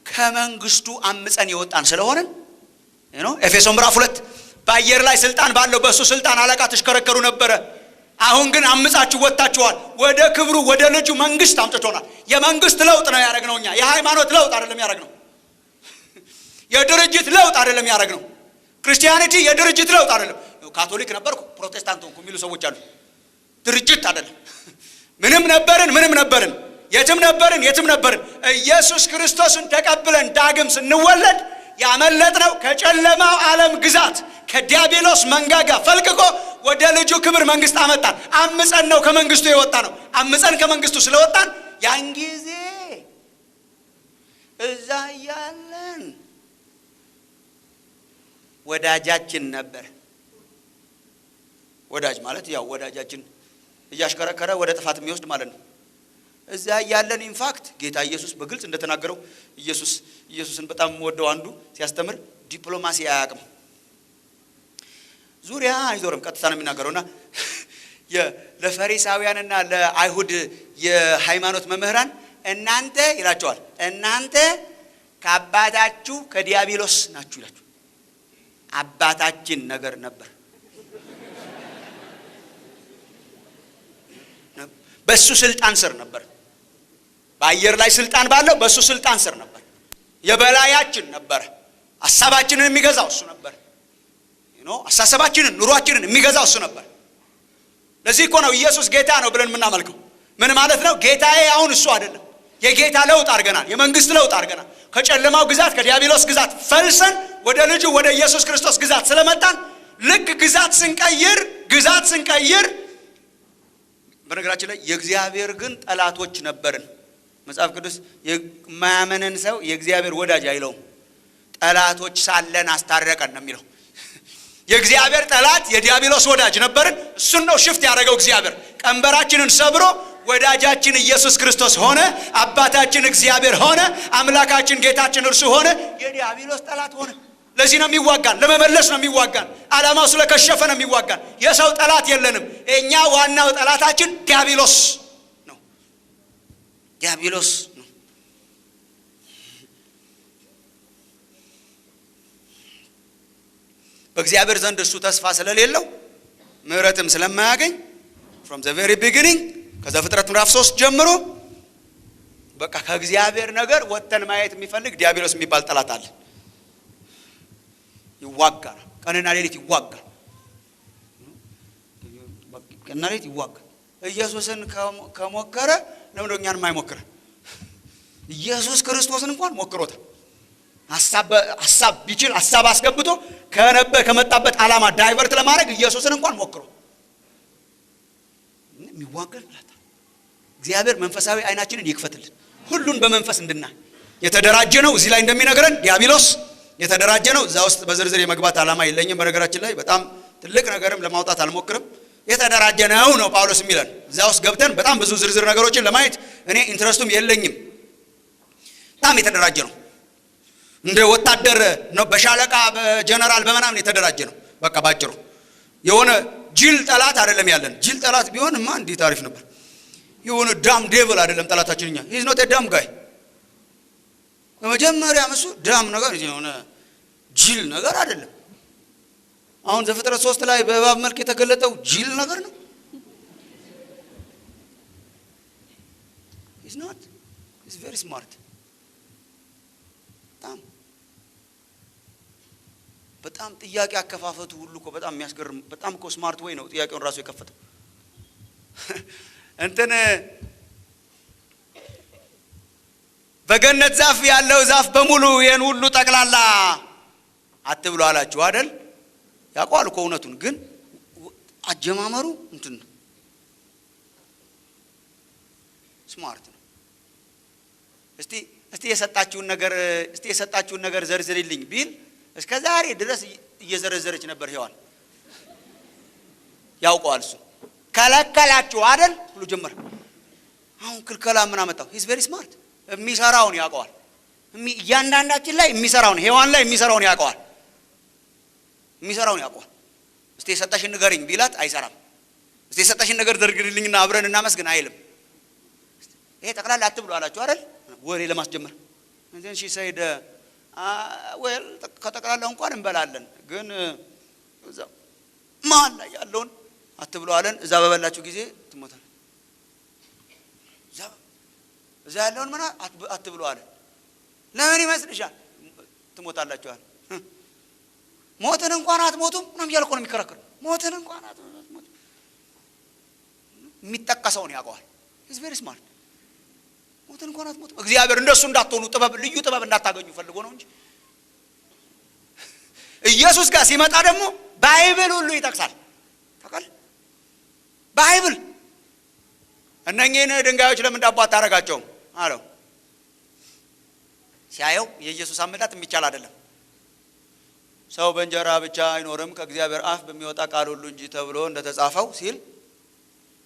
Speaker 1: ከመንግስቱ አምፀን የወጣን ስለሆንን ኤፌሶን ምዕራፍ 2 በአየር ላይ ስልጣን ባለው በእሱ ስልጣን አለቃ ትሽከረከሩ ነበረ። አሁን ግን አምጻችሁ ወጥታችኋል። ወደ ክብሩ ወደ ልጁ መንግስት አምጥቶናል። የመንግስት ለውጥ ነው ያደረግነው እኛ። የሃይማኖት ለውጥ አይደለም ያደረግነው። የድርጅት ለውጥ አይደለም ያደረግነው። Christianity የድርጅት ለውጥ አይደለም። ካቶሊክ ነበርኩ ፕሮቴስታንት ሆንኩ የሚሉ ሰዎች አሉ። ድርጅት አይደለም። ምንም ነበርን፣ ምንም ነበርን፣ የትም ነበርን፣ የትም ነበርን። ኢየሱስ ክርስቶስን ተቀብለን ዳግም ስንወለድ ያመለጥነው ከጨለማው ዓለም ግዛት ከዲያብሎስ መንጋጋ ፈልቅቆ ወደ ልጁ ክብር መንግስት አመጣን። አምፀን ነው ከመንግስቱ የወጣ ነው። አምፀን ከመንግስቱ ስለወጣን ያን ጊዜ እዛ እያለን ወዳጃችን ነበር። ወዳጅ ማለት ያው ወዳጃችን እያሽከረከረ ወደ ጥፋት የሚወስድ ማለት ነው። እዛ እያለን in fact ጌታ ኢየሱስ በግልጽ እንደተናገረው፣ ኢየሱስን በጣም ወደው አንዱ ሲያስተምር ዲፕሎማሲ አያውቅም። ዙሪያ አይዞርም፣ ቀጥታ ነው የሚናገረውና ለፈሪሳውያንና ለአይሁድ የሃይማኖት መምህራን እናንተ ይላቸዋል፣ እናንተ ከአባታችሁ ከዲያብሎስ ናችሁ ይላችሁ። አባታችን ነገር ነበር፣ በሱ ስልጣን ስር ነበር። በአየር ላይ ስልጣን ባለው በሱ ስልጣን ስር ነበር። የበላያችን ነበር። ሀሳባችንን የሚገዛው እሱ ነበር። አሳሰባችንን፣ ኑሯችንን የሚገዛው እሱ ነበር። ለዚህ እኮ ነው ኢየሱስ ጌታ ነው ብለን የምናመልከው። ምን ማለት ነው? ጌታዬ አሁን እሱ አይደለም። የጌታ ለውጥ አድርገናል። የመንግስት ለውጥ አድርገናል። ከጨለማው ግዛት ከዲያብሎስ ግዛት ፈልሰን ወደ ልጁ ወደ ኢየሱስ ክርስቶስ ግዛት ስለመጣን ልክ ግዛት ስንቀይር፣ በነገራችን ላይ የእግዚአብሔር ግን ጠላቶች ነበርን። መጽሐፍ ቅዱስ የማያመንን ሰው የእግዚአብሔር ወዳጅ አይለውም። ጠላቶች ሳለን አስታረቀን ነው የሚለው። የእግዚአብሔር ጠላት የዲያብሎስ ወዳጅ ነበርን። እሱን ነው shift ያደረገው እግዚአብሔር። ቀንበራችንን ሰብሮ ወዳጃችን ኢየሱስ ክርስቶስ ሆነ። አባታችን እግዚአብሔር ሆነ። አምላካችን ጌታችን እርሱ ሆነ። የዲያብሎስ ጠላት ሆነ። ለዚህ ነው የሚዋጋን፣ ለመመለስ ነው የሚዋጋን። ዓላማው ስለከሸፈ ነው የሚዋጋን። የሰው ጠላት የለንም። እኛ ዋናው ጠላታችን ዲያብሎስ ነው። ዲያብሎስ ነው። በእግዚአብሔር ዘንድ እሱ ተስፋ ስለሌለው ምሕረትም ስለማያገኝ from the very beginning ከዘፍጥረት ምዕራፍ 3 ጀምሮ በቃ ከእግዚአብሔር ነገር ወጥተን ማየት የሚፈልግ ዲያብሎስ የሚባል ጠላት አለ። ይዋጋል፣ ቀንና ሌሊት ይዋጋል። ቀንና ሌሊት ይዋጋል። ኢየሱስን ከሞከረ ለምን እኛን የማይሞክረ? ኢየሱስ ክርስቶስን እንኳን ሞክሮታል። ሀሳብ ቢችል ሀሳብ አስገብቶ ከመጣበት ዓላማ divert ለማድረግ ኢየሱስን እንኳን ሞክሮ የሚዋጋን ጠላት። እግዚአብሔር መንፈሳዊ አይናችንን ይክፈትልን፣ ሁሉን በመንፈስ እንድናይ። የተደራጀ ነው። እዚህ ላይ እንደሚነግረን ዲያብሎስ የተደራጀ ነው። እዛ ውስጥ በዝርዝር የመግባት ዓላማ የለኝም። በነገራችን ላይ በጣም ትልቅ ነገርም ለማውጣት አልሞክርም። የተደራጀ ነው ነው ጳውሎስ የሚለን። እዛ ውስጥ ገብተን በጣም ብዙ ዝርዝር ነገሮችን ለማየት እኔ interest ኡም የለኝም። በጣም የተደራጀ ነው። እንደ ወታደር ነው፣ በሻለቃ በጀነራል በምናምን የተደራጀ ነው። በቃ ባጭሩ የሆነ ጅል ጠላት አይደለም ያለን። ጅል ጠላት ቢሆንማ እንዴት አሪፍ ነበር። የሆነ dumb devil አይደለም ጠላታችን። እኛ he's not dumb guy። በመጀመሪያም እሱ dumb ነገር የሆነ ጅል ነገር አይደለም። አሁን ዘፍጥረት 3 ላይ በእባብ መልክ የተገለጠው ጅል ነገር ነው። He's not, he's very smart። በጣም በጣም ጥያቄ አከፋፈቱ ሁሉ እኮ በጣም የሚያስገርም፣ በጣም እኮ smart way ነው ጥያቄውን ራሱ የከፈተው። እንትን በገነት ዛፍ ያለው ዛፍ በሙሉ ይሄን ሁሉ ጠቅላላ አትብሉ አላችሁ አይደል? ያውቀዋል እኮ እውነቱን፣ ግን አጀማመሩ እንትን ነው፣ smart ነው። እስቲ እስቲ የሰጣችሁን ነገር እስቲ የሰጣችሁን ነገር ዘርዝሪልኝ ቢል እስከ ዛሬ ድረስ እየዘረዘረች ነበር ሔዋን። ያውቀዋል እሱ። ከለከላችሁ አይደል ብሎ ጀመረ። አሁን ክልከላ ምን አመጣው? He's very smart። የሚሰራውን ያውቀዋል። እያንዳንዳችን ላይ የሚሰራውን፣ ሔዋን ላይ የሚሰራውን ያውቀዋል። የሚሰራውን ያውቀዋል። እስቲ የሰጠሽን ንገሪኝ ቢላት አይሰራም። እስቲ የሰጠሽን ነገር ዘርግልኝና አብረን እናመስግን አይልም። ይሄ ጠቅላላ አትብሉ አላችሁ አይደል? ወሬ ለማስጀመር እንትን she said well ከጠቅላላው እንኳን እንበላለን፣ ግን እዛ መሀል ላይ ያለውን አትብሉ አለን። እዛ በበላችሁ ጊዜ ትሞታል። እዛ ያለውን ምን አትብሉ አለን። ለምን ይመስልሻል? ትሞታላችኋል። ሞትን እንኳን አትሞቱም ምናምን እያለ እኮ ነው የሚከራከር። ሞትን እንኳን አትሞቱም። የሚጠቀሰውን ያውቀዋል። He's very smart። ሞትን እንኳን አትሞቱም። እግዚአብሔር እንደሱ እንዳትሆኑ ጥበብ፣ ልዩ ጥበብ እንዳታገኙ ፈልጎ ነው እንጂ። ኢየሱስ ጋር ሲመጣ ደግሞ Bible ሁሉ ይጠቅሳል። ታውቃለህ? Bible እነኚህን ድንጋዮች ለምን ዳቦ አታረጋቸውም አለው። ሲያየው የኢየሱስ አመጣጥ የሚቻል አይደለም። ሰው በእንጀራ ብቻ አይኖርም ከእግዚአብሔር አፍ በሚወጣ ቃል ሁሉ እንጂ ተብሎ እንደተጻፈው ሲል፣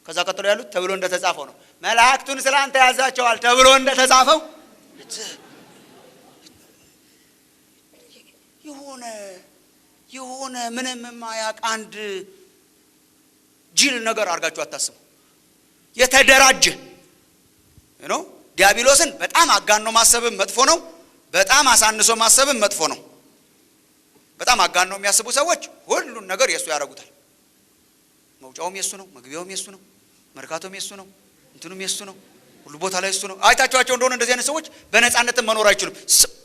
Speaker 1: ከዛ ቀጥሎ ያሉት ተብሎ እንደተጻፈው ነው። መላእክቱን ስለ አንተ ያዛቸዋል ተብሎ እንደተጻፈው። የሆነ የሆነ ምንም የማያውቅ አንድ ጅል ነገር አድርጋችሁ አታስቡ። የተደራጀ ነው። ዲያብሎስን በጣም አጋኖ ማሰብም መጥፎ ነው። በጣም አሳንሶ ማሰብም መጥፎ ነው። በጣም አጋኖ የሚያስቡ ሰዎች ሁሉን ነገር የሱ ያደርጉታል። መውጫውም የሱ ነው፣ መግቢያውም የሱ ነው፣ መርካቶም የሱ ነው፣ እንትኑም የሱ ነው፣ ሁሉ ቦታ ላይ እሱ ነው። አይታችኋቸው እንደሆነ እንደዚህ አይነት ሰዎች በነፃነትም መኖር አይችሉም።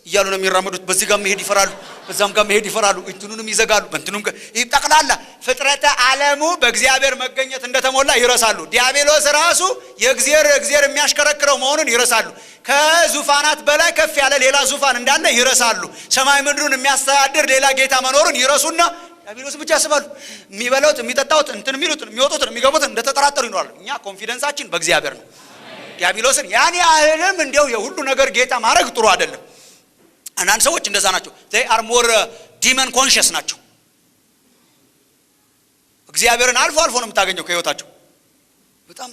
Speaker 1: እያሉ ነው የሚራመዱት። በዚህ ጋር መሄድ ይፈራሉ፣ በዛም ጋር መሄድ ይፈራሉ። እንትኑንም ይዘጋሉ፣ በእንትኑም ጋር ጠቅላላ ፍጥረተ ዓለሙ በእግዚአብሔር መገኘት እንደተሞላ ይረሳሉ። ዲያብሎስ ራሱ የእግዚአብሔር እግዚአብሔር የሚያሽከረክረው መሆኑን ይረሳሉ። ከዙፋናት በላይ ከፍ ያለ ሌላ ዙፋን እንዳለ ይረሳሉ። ሰማይ ምድሩን የሚያስተዳድር ሌላ ጌታ መኖሩን ይረሱና ዲያብሎስ ብቻ ያስባሉ። የሚበላውት፣ የሚጠጣውት፣ እንትን የሚሉትን፣ የሚወጡትን፣ የሚገቡትን እንደተጠራጠሩ ይኖራሉ። እኛ confidence ኣችን በእግዚአብሔር ነው። ዲያብሎስን ያን ያህልም እንዲያው የሁሉ ነገር ጌታ ማድረግ ጥሩ አይደለም። አንዳንድ ሰዎች እንደዛ ናቸው። They are more demon conscious ናቸው። እግዚአብሔርን አልፎ አልፎ ነው የምታገኘው ከህይወታቸው። በጣም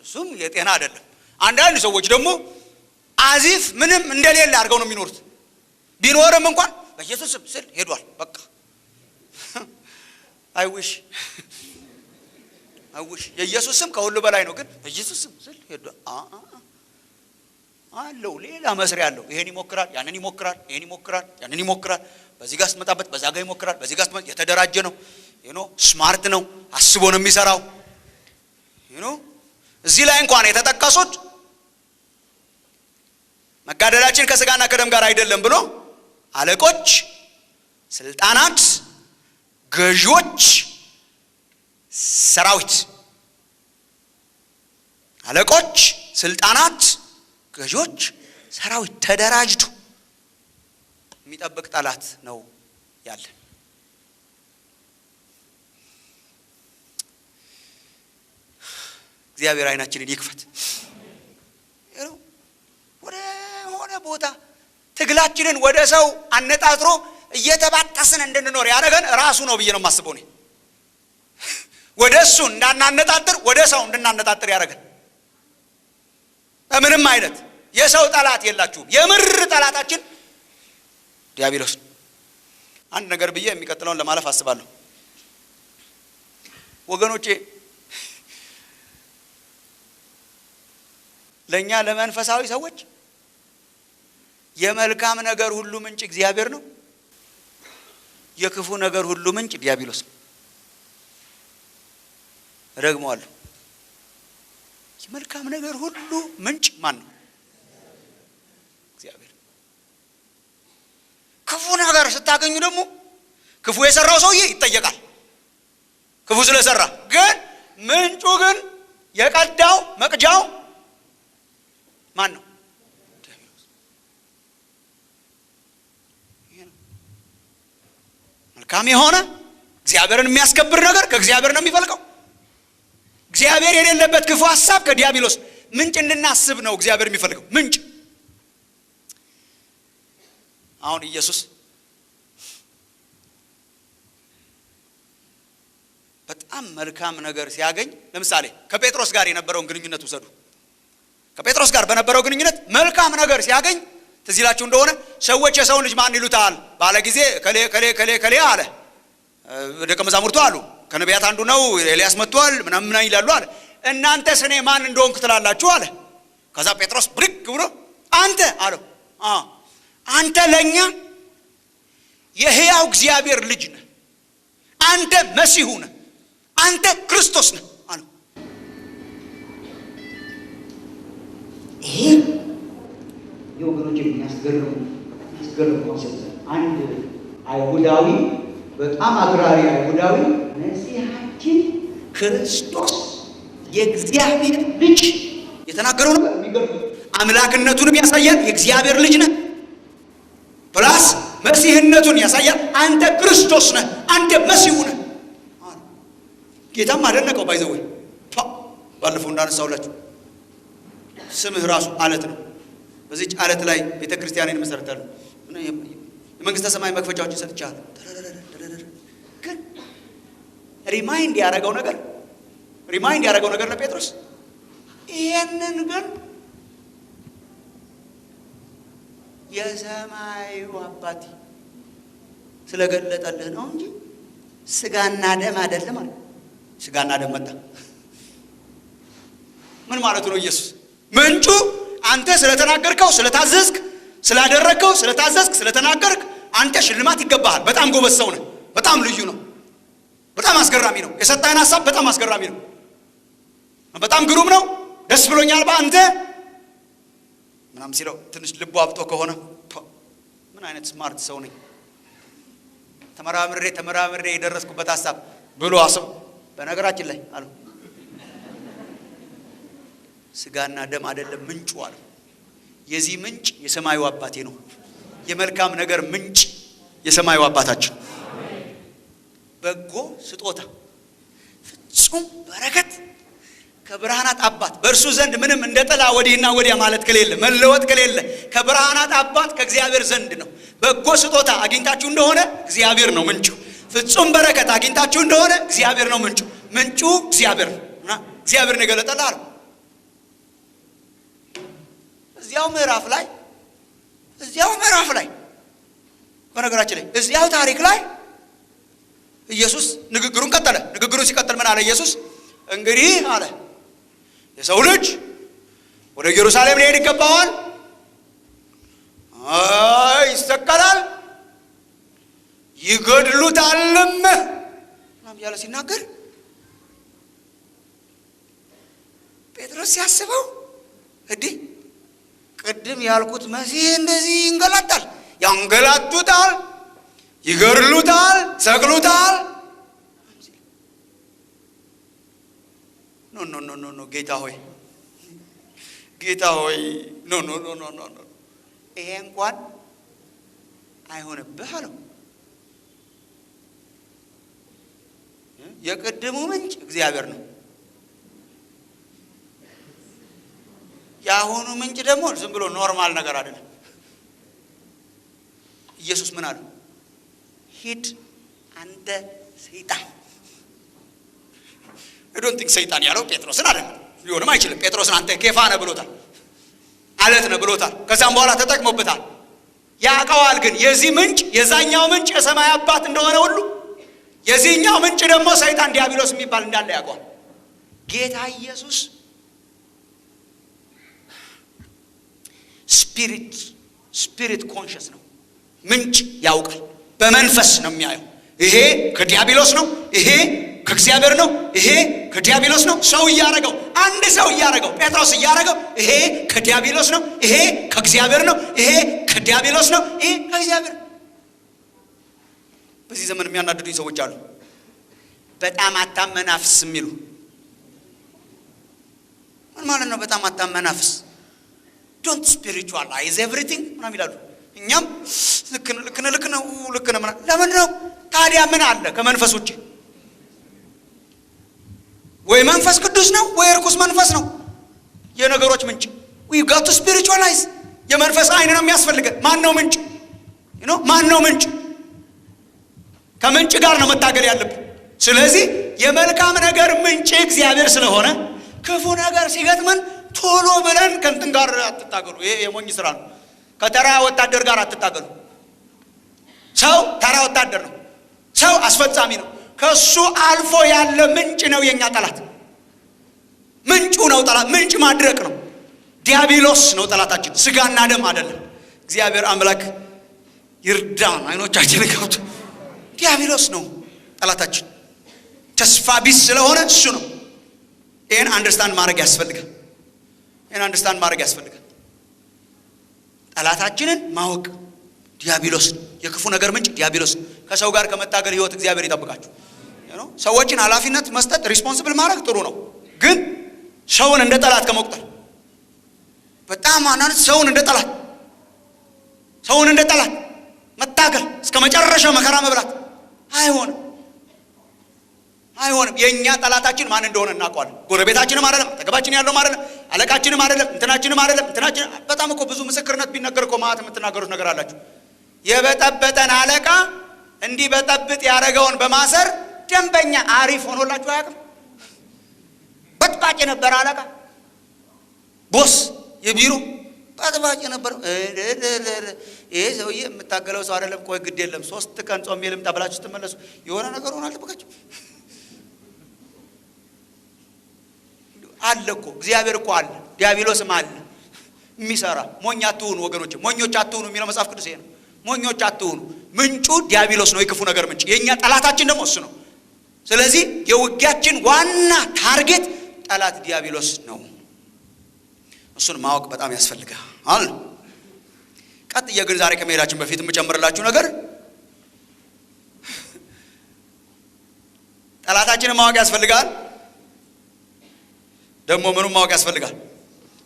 Speaker 1: እሱም የጤና አይደለም። አንዳንድ ሰዎች ደግሞ as if ምንም እንደሌለ አድርገው ነው የሚኖሩት። ቢኖርም እንኳን በኢየሱስ ስም ስል ሄዷል። በቃ I wish I wish የኢየሱስ ስም ከሁሉ በላይ ነው፣ ግን በኢየሱስ ስም ስል ሄዷል አለው። ሌላ መስሪያ አለው። ይሄን ይሞክራል፣ ያንን ይሞክራል፣ ይሄን ይሞክራል፣ ያንን ይሞክራል። በዚህ ጋር ስትመጣበት በዛ ጋር ይሞክራል፣ በዚህ ጋር ስትመጣ የተደራጀ ነው። You know smart ነው፣ አስቦ ነው የሚሰራው። You know እዚህ ላይ እንኳን የተጠቀሱት መጋደላችን ከስጋና ከደም ጋር አይደለም ብሎ አለቆች፣ ስልጣናት፣ ገዢዎች፣ ሰራዊት፣ አለቆች፣ ስልጣናት፣ ገዢዎች፣ ሰራዊት ተደራጅቶ የሚጠብቅ ጠላት ነው ያለ። እግዚአብሔር ዓይናችንን ይክፈት። ወደ ሆነ ቦታ ትግላችንን ወደ ሰው አነጣጥሮ እየተባጠስን እንድንኖር ያደረገን ራሱ ነው ብዬ ነው የማስበው። እኔ ወደ እሱ እንዳናነጣጥር ወደ ሰው እንድናነጣጥር ያደረገን። በምንም አይነት የሰው ጠላት የላችሁም። የምር ጠላታችን ዲያብሎስ። አንድ ነገር ብዬ የሚቀጥለውን ለማለፍ አስባለሁ ወገኖቼ። ለኛ ለመንፈሳዊ ሰዎች የመልካም ነገር ሁሉ ምንጭ እግዚአብሔር ነው። የክፉ ነገር ሁሉ ምንጭ ዲያብሎስ ነው። እደግመዋለሁ። የመልካም ነገር ሁሉ ምንጭ ማን ነው? እግዚአብሔር። ክፉ ነገር ስታገኙ ደግሞ ክፉ የሰራው ሰውዬ ይጠየቃል፣ ክፉ ስለሰራ። ግን ምንጩ ግን የቀዳው መቅጃው ማን ነው? መልካም የሆነ እግዚአብሔርን የሚያስከብር ነገር ከእግዚአብሔር ነው የሚፈልቀው። እግዚአብሔር የሌለበት ክፉ ሀሳብ ከዲያብሎስ። ምንጭ እንድናስብ ነው እግዚአብሔር የሚፈልገው ምንጭ። አሁን ኢየሱስ በጣም መልካም ነገር ሲያገኝ፣ ለምሳሌ ከጴጥሮስ ጋር የነበረውን ግንኙነት ውሰዱ። ከጴጥሮስ ጋር በነበረው ግንኙነት መልካም ነገር ሲያገኝ ትዝ ይላችሁ እንደሆነ ሰዎች የሰውን ልጅ ማን ይሉታል ባለ ጊዜ ከሌ ከሌ ከሌ ከሌ አለ። ደቀ መዛሙርቱ አሉ ከነቢያት አንዱ ነው፣ ኤልያስ መጥቷል ምናምን ምናምን ይላሉ አለ። እናንተስ እኔ ማን እንደሆንኩ ትላላችሁ አለ። ከዛ ጴጥሮስ ብድግ ብሎ አንተ አለው፣ አንተ ለኛ የሕያው እግዚአብሔር ልጅ ነህ፣ አንተ መሲሁ ነህ፣ አንተ ክርስቶስ ነህ አለው።
Speaker 2: ይሄ የወገኖች የሚያስገርም concept። አንድ አይሁዳዊ፣ በጣም አክራሪ አይሁዳዊ መሲሐችን
Speaker 1: ክርስቶስ የእግዚአብሔር ልጅ የተናገረው ነው። የሚገርም አምላክነቱንም ያሳያል። የእግዚአብሔር ልጅ ነህ፣ plus መሲህነቱን ያሳያል። አንተ ክርስቶስ ነህ፣ አንተ መሲሁ ነህ። ጌታም አደነቀው። By the way ባለፈው እንዳነሳሁላችሁ ስምህ ራሱ አለት ነው። በዚች አለት ላይ ቤተ ክርስቲያኔን መሰረታለሁ፣ የመንግስተ ሰማይ መክፈቻዎችን ሰጥቻለሁ። ግን remind ያደረገው ነገር ለጴጥሮስ ይሄንን ግን የሰማዩ አባቴ ስለገለጠልህ ነው እንጂ ስጋና ደም አይደለም አለ። ስጋና ደም መጣ። ምን ማለቱ ነው? ኢየሱስ ምንጩ አንተ ስለተናገርከው፣ ስለታዘዝክ፣ ስላደረግከው፣ ስለታዘዝክ፣ ስለተናገርክ አንተ ሽልማት ይገባሃል። በጣም ጎበዝ ሰው ነህ። በጣም ልዩ ነው። በጣም አስገራሚ ነው። የሰጠህን ሀሳብ በጣም አስገራሚ ነው። በጣም ግሩም ነው። ደስ ብሎኛል በአንተ ምናምን ሲለው ትንሽ ልቡ አብጦ ከሆነ ምን አይነት smart ሰው ነኝ፣ ተመራምሬ ተመራምሬ የደረስኩበት ሀሳብ ብሎ አስብ። በነገራችን ላይ አሉ ስጋና ደም አይደለም ምንጩ አለ። የዚህ ምንጭ የሰማዩ አባቴ ነው። የመልካም ነገር ምንጭ የሰማዩ አባታችን። በጎ ስጦታ ፍጹም በረከት ከብርሃናት አባት፣ በእርሱ ዘንድ ምንም እንደ ጥላ ወዲህና ወዲያ ማለት ከሌለ፣ መለወጥ ከሌለ፣ ከብርሃናት አባት ከእግዚአብሔር ዘንድ ነው። በጎ ስጦታ አግኝታችሁ እንደሆነ እግዚአብሔር ነው ምንጩ። ፍጹም በረከት አግኝታችሁ እንደሆነ እግዚአብሔር ነው ምንጩ። ምንጩ እግዚአብሔር ነው እና እግዚአብሔር ነው የገለጠልህ አለው። እዚያው ምዕራፍ ላይ፣ በነገራችን ላይ እዚያው ታሪክ ላይ ኢየሱስ ንግግሩን ቀጠለ። ንግግሩን ሲቀጥል ምን አለ ኢየሱስ? እንግዲህ አለ የሰው ልጅ ወደ ኢየሩሳሌም ሊሄድ ይገባዋል፣ ይሰቀላል፣ ይገድሉታልም ምናምን እያለ ሲናገር ጴጥሮስ ሲያስበው እንዲህ ቅድም ያልኩት መሲህ እንደዚህ ይንገላታል፣ ያንገላቱታል፣ ይገድሉታል፣ ሰቅሉታል። No, no, no, no, no፣ ጌታ ሆይ፣ ጌታ ሆይ፣ no, no, no, no, no, no፣ ይሄ እንኳን አይሆንብህ አለው። የቅድሙ ምንጭ እግዚአብሔር ነው። የአሁኑ ምንጭ ደግሞ ዝም ብሎ normal ነገር አይደለም። ኢየሱስ ምን አሉ? ሂድ አንተ ሰይጣን። Don't think ሰይጣን ያለው ጴጥሮስን አይደለም፣ ሊሆንም አይችልም። ጴጥሮስን አንተ ኬፋ ነህ ብሎታል፣ አለት ነህ ብሎታል። ከዛም በኋላ ተጠቅሞበታል። ያውቀዋል። ግን የዚህ ምንጭ የዛኛው ምንጭ የሰማይ አባት እንደሆነ ሁሉ የዚህኛው ምንጭ ደግሞ ሰይጣን ዲያብሎስ የሚባል እንዳለ ያውቀዋል። ጌታ ኢየሱስ spirit conscious ነው። ምንጭ ያውቃል። በመንፈስ ነው የሚያየው። ይሄ ከዲያብሎስ ነው፣ ይሄ ከእግዚአብሔር ነው፣ ይሄ ከዲያብሎስ ነው። ሰው እያረገው፣ አንድ ሰው እያረገው፣ ጴጥሮስ እያረገው፣ ይሄ ከዲያብሎስ ነው፣ ይሄ ከእግዚአብሔር ነው፣ ይሄ ከዲያብሎስ ነው፣ ይሄ ከእግዚአብሔር። በዚህ ዘመን የሚያናድዱኝ ሰዎች አሉ። በጣም አታመናፍስ የሚሉ። ምን ማለት ነው? በጣም አታመናፍስ፣ don't spiritualize everything ምናምን ይላሉ። እኛም ልክ ነህ፣ ልክ ነህ፣ ልክ ነህ፣ ልክ ነህ ምናምን። ለምንድን ነው ታዲያ? ምን አለ ከመንፈስ ውጭ? ወይ መንፈስ ቅዱስ ነው ወይ እርኩስ መንፈስ ነው የነገሮች ምንጭ። We got to spiritualize። የመንፈስ አይን ነው የሚያስፈልገን። ማን ነው ምንጭ? ማን ነው ምንጭ? ከምንጭ ጋር ነው መታገል ያለብን። ስለዚህ የመልካም ነገር ምንጭ እግዚአብሔር ስለሆነ ክፉ ነገር ሲገጥመን ቶሎ ብለን ከእንትን ጋር አትታገሉ። ይሄ የሞኝ ስራ ነው። ከተራ ወታደር ጋር አትታገሉ። ሰው ተራ ወታደር ነው። ሰው አስፈጻሚ ነው። ከሱ አልፎ ያለ ምንጭ ነው የኛ ጠላት። ምንጩ ነው ጠላት። ምንጭ ማድረቅ ነው። ዲያብሎስ ነው ጠላታችን፣ ስጋና ደም አይደለም። እግዚአብሔር አምላክ ይርዳን፣ አይኖቻችን ከብቶ። ዲያብሎስ ነው ጠላታችን። ተስፋ ቢስ ስለሆነ እሱ ነው። ይህን understand ማድረግ ያስፈልጋል። ይህን understand ማድረግ ያስፈልጋል። ጠላታችንን ማወቅ፣ ዲያብሎስ፣ የክፉ ነገር ምንጭ ዲያብሎስ። ከሰው ጋር ከመታገል ህይወት እግዚአብሔር ይጠብቃችሁ። ሰዎችን ኃላፊነት መስጠት፣ responsible ማድረግ ጥሩ ነው። ግን ሰውን እንደ ጠላት ከመቁጠር፣ በጣም አንዳንድ ሰውን እንደ ጠላት መታገል፣ እስከ መጨረሻው መከራ መብላት አይሆንም፣ አይሆንም። የእኛ ጠላታችን ማን እንደሆነ እናውቀዋለን። ጎረቤታችንም አይደለም፣ አጠገባችን ያለውም አይደለም፣ አለቃችንም አይደለም፣ እንትናችንም አይደለም፣ እንትናችን። በጣም እኮ ብዙ ምስክርነት ቢነገር እኮ ማለት የምትናገሩት ነገር አላችሁ። የበጠበጠን አለቃ እንዲበጠብጥ ያደረገውን በማሰር ደንበኛ አሪፍ ሆኖላችሁ አያውቅም። በጥባጭ የነበረ አለቃ፣ boss፣ የቢሮ በጥባጭ የነበረ፣ ይሄ ሰውዬ የምታገለው ሰው አይደለም። ቆይ ግድ የለም፣ 3 ቀን ጾሜ ልምጣ ብላችሁ ስትመለሱ የሆነ ነገር ሆኖ አልጠበቃችሁ። አለ እኮ፣ እግዚአብሔር እኮ አለ፣ ዲያብሎስም አለ የሚሰራ። ሞኝ አትሁኑ ወገኖች፣ ሞኞች አትሁኑ የሚለው መጽሐፍ ቅዱስ ይሄ ነው። ሞኞች አትሁኑ። ምንጩ ዲያብሎስ ነው፣ የክፉ ነገር ምንጭ። የእኛ ጠላታችን ደግሞ እሱ ነው። ስለዚህ የውጊያችን ዋና target ጠላት ዲያብሎስ ነው። እሱን ማወቅ በጣም ያስፈልጋል። ቀጥዬ ግን ዛሬ ከመሄዳችን በፊት የምጨምርላችሁ ነገር፣ ጠላታችንን ማወቅ ያስፈልጋል። ደግሞ ምኑን ማወቅ ያስፈልጋል?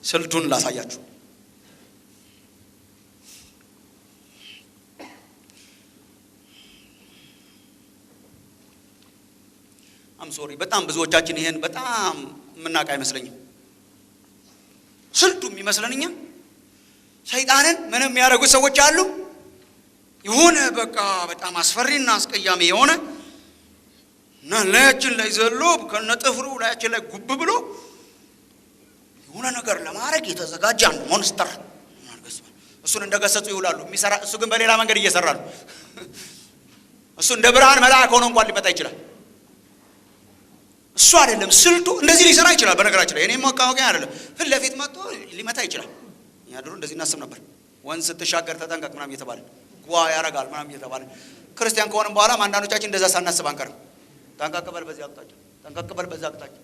Speaker 1: ስልቱን ላሳያችሁ። I'm sorry፣ በጣም ብዙዎቻችን ይሄን በጣም የምናውቅ አይመስለኝም። ስልቱ የሚመስለን እኛ ሰይጣንን ምንም የሚያደርጉት ሰዎች አሉ። የሆነ በቃ በጣም አስፈሪና አስቀያሚ የሆነ እና ላያችን ላይ ዘሎ ከነ ጥፍሩ ላያችን ላይ ጉብ ብሎ የሆነ ነገር ለማድረግ የተዘጋጀ አንድ monster፣ እሱን እንደገሰጹ ይውላሉ። የሚሰራ እሱ ግን በሌላ መንገድ እየሰራ ነው። እሱ እንደ ብርሃን መልአክ ሆኖ እንኳን ሊመጣ ይችላል። እሱ አይደለም ስልቱ፣ እንደዚህ ሊሰራ ይችላል። በነገራችን ላይ እኔ መቃወቂያ አይደለም፣ ፊት ለፊት መጥቶ ሊመታ ይችላል። እኛ ድሮ እንደዚህ እናስብ ነበር። ወንዝ ስትሻገር ተጠንቀቅ ምናምን እየተባለ፣ ጓ ያረጋል ምናምን እየተባለ፣ ክርስቲያን ከሆንም በኋላም አንዳንዶቻችን እንደዛ ሳናስብ አንቀርም። ጠንቀቅ በል በዚህ አቅጣጫ፣ ጠንቀቅ በል በዛ አቅጣጫ።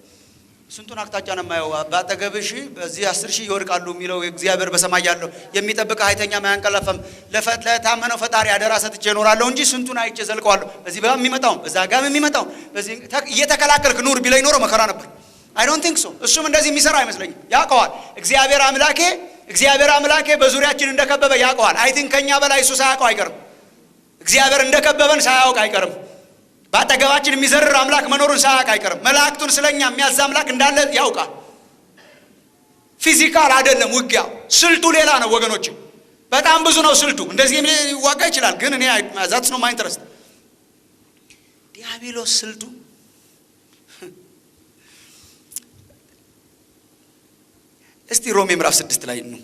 Speaker 1: ስንቱን አቅጣጫ ነው የማየው። በአጠገብህ ሺህ በዚህ 10,000 ይወድቃሉ የሚለው እግዚአብሔር በሰማይ ያለው የሚጠብቅህ አይተኛም አያንቀላፋም። ለታመነው ፈጣሪ አደራ ሰጥቼ እኖራለሁ እንጂ ስንቱን አይቼ ዘልቀዋለሁ። በዚህ ጋር የሚመጣውም በዛ ጋር የሚመጣው በዚህ እየተከላከልክ ኑር ቢለኝ ኖሮ መከራ ነበር። I don't think so። እሱም እንደዚህ የሚሰራ አይመስለኝም። ያውቀዋል። እግዚአብሔር አምላኬ በዙሪያችን እንደከበበ ያውቀዋል። I think ከኛ በላይ እሱ ሳያውቀው አይቀርም። እግዚአብሔር እንደከበበን ሳያውቅ አይቀርም። በአጠገባችን የሚዘርር አምላክ መኖሩን ሳያውቅ አይቀርም። መላእክቱን ስለኛ የሚያዝ አምላክ እንዳለ ያውቃል። Physical አይደለም ውጊያ፣ ስልቱ ሌላ ነው ወገኖች። በጣም ብዙ ነው ስልቱ። እንደዚህ ሊዋጋ ይችላል፣ ግን እኔ that's not my interest። ዲያብሎስ ስልቱ እስቲ ሮሜ ምዕራፍ 6 ላይ ነው።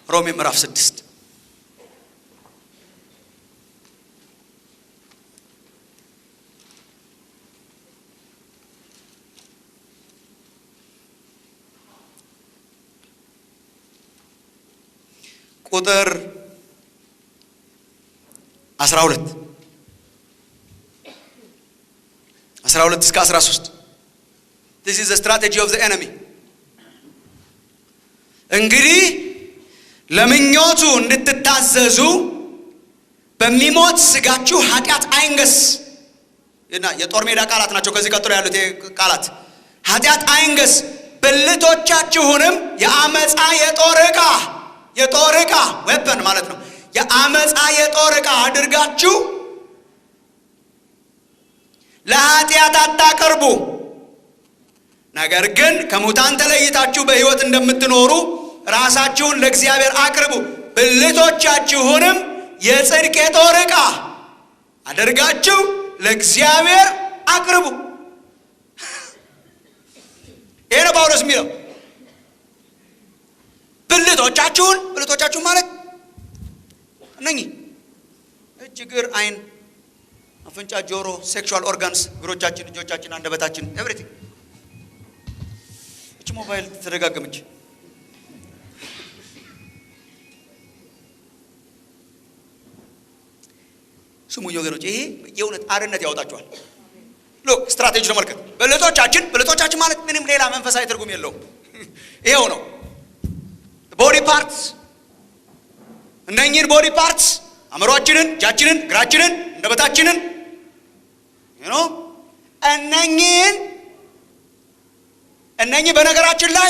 Speaker 1: ሮሜ ምዕራፍ 6 ቁጥር 12 12 እስከ 13። This is the strategy of the enemy። እንግዲህ ለምኞቱ እንድትታዘዙ በሚሞት ስጋችሁ ኃጢአት አይንገስ። እና የጦር ሜዳ ቃላት ናቸው ከዚህ ቀጥሎ ያሉት ቃላት። ኃጢአት አይንገስ፣ ብልቶቻችሁንም የአመፃ የጦር ዕቃ፣ የጦር ዕቃ weapon ማለት ነው። የአመፃ የጦር ዕቃ አድርጋችሁ ለኃጢአት አታቀርቡ። ነገር ግን ከሙታን ተለይታችሁ በሕይወት እንደምትኖሩ ራሳችሁን ለእግዚአብሔር አቅርቡ። ብልቶቻችሁንም የጽድቅ የጦር ዕቃ አድርጋችሁ ለእግዚአብሔር አቅርቡ። ይሄ ነው ጳውሎስ የሚለው። ብልቶቻችሁን፣ ብልቶቻችሁን ማለት እነኚህ እጅ፣ እግር፣ አይን፣ አፍንጫ፣ ጆሮ፣ sexual organs፣ እግሮቻችን፣ እጆቻችን፣ አንደበታችን፣ everything። እች ሞባይል ተደጋገመች። ስሙኝ ወገኖች፣ ይሄ የእውነት አርነት ያወጣቸዋል። Look፣ strategy ተመልከት። ብልቶቻችን፣ ብልቶቻችን ማለት ምንም ሌላ መንፈሳዊ ትርጉም የለውም። ይሄው ነው body parts። እነኚህን body parts አእምሯችንን፣ እጃችንን፣ እግራችንን፣ አንደበታችንን፣ እነኚህ በነገራችን ላይ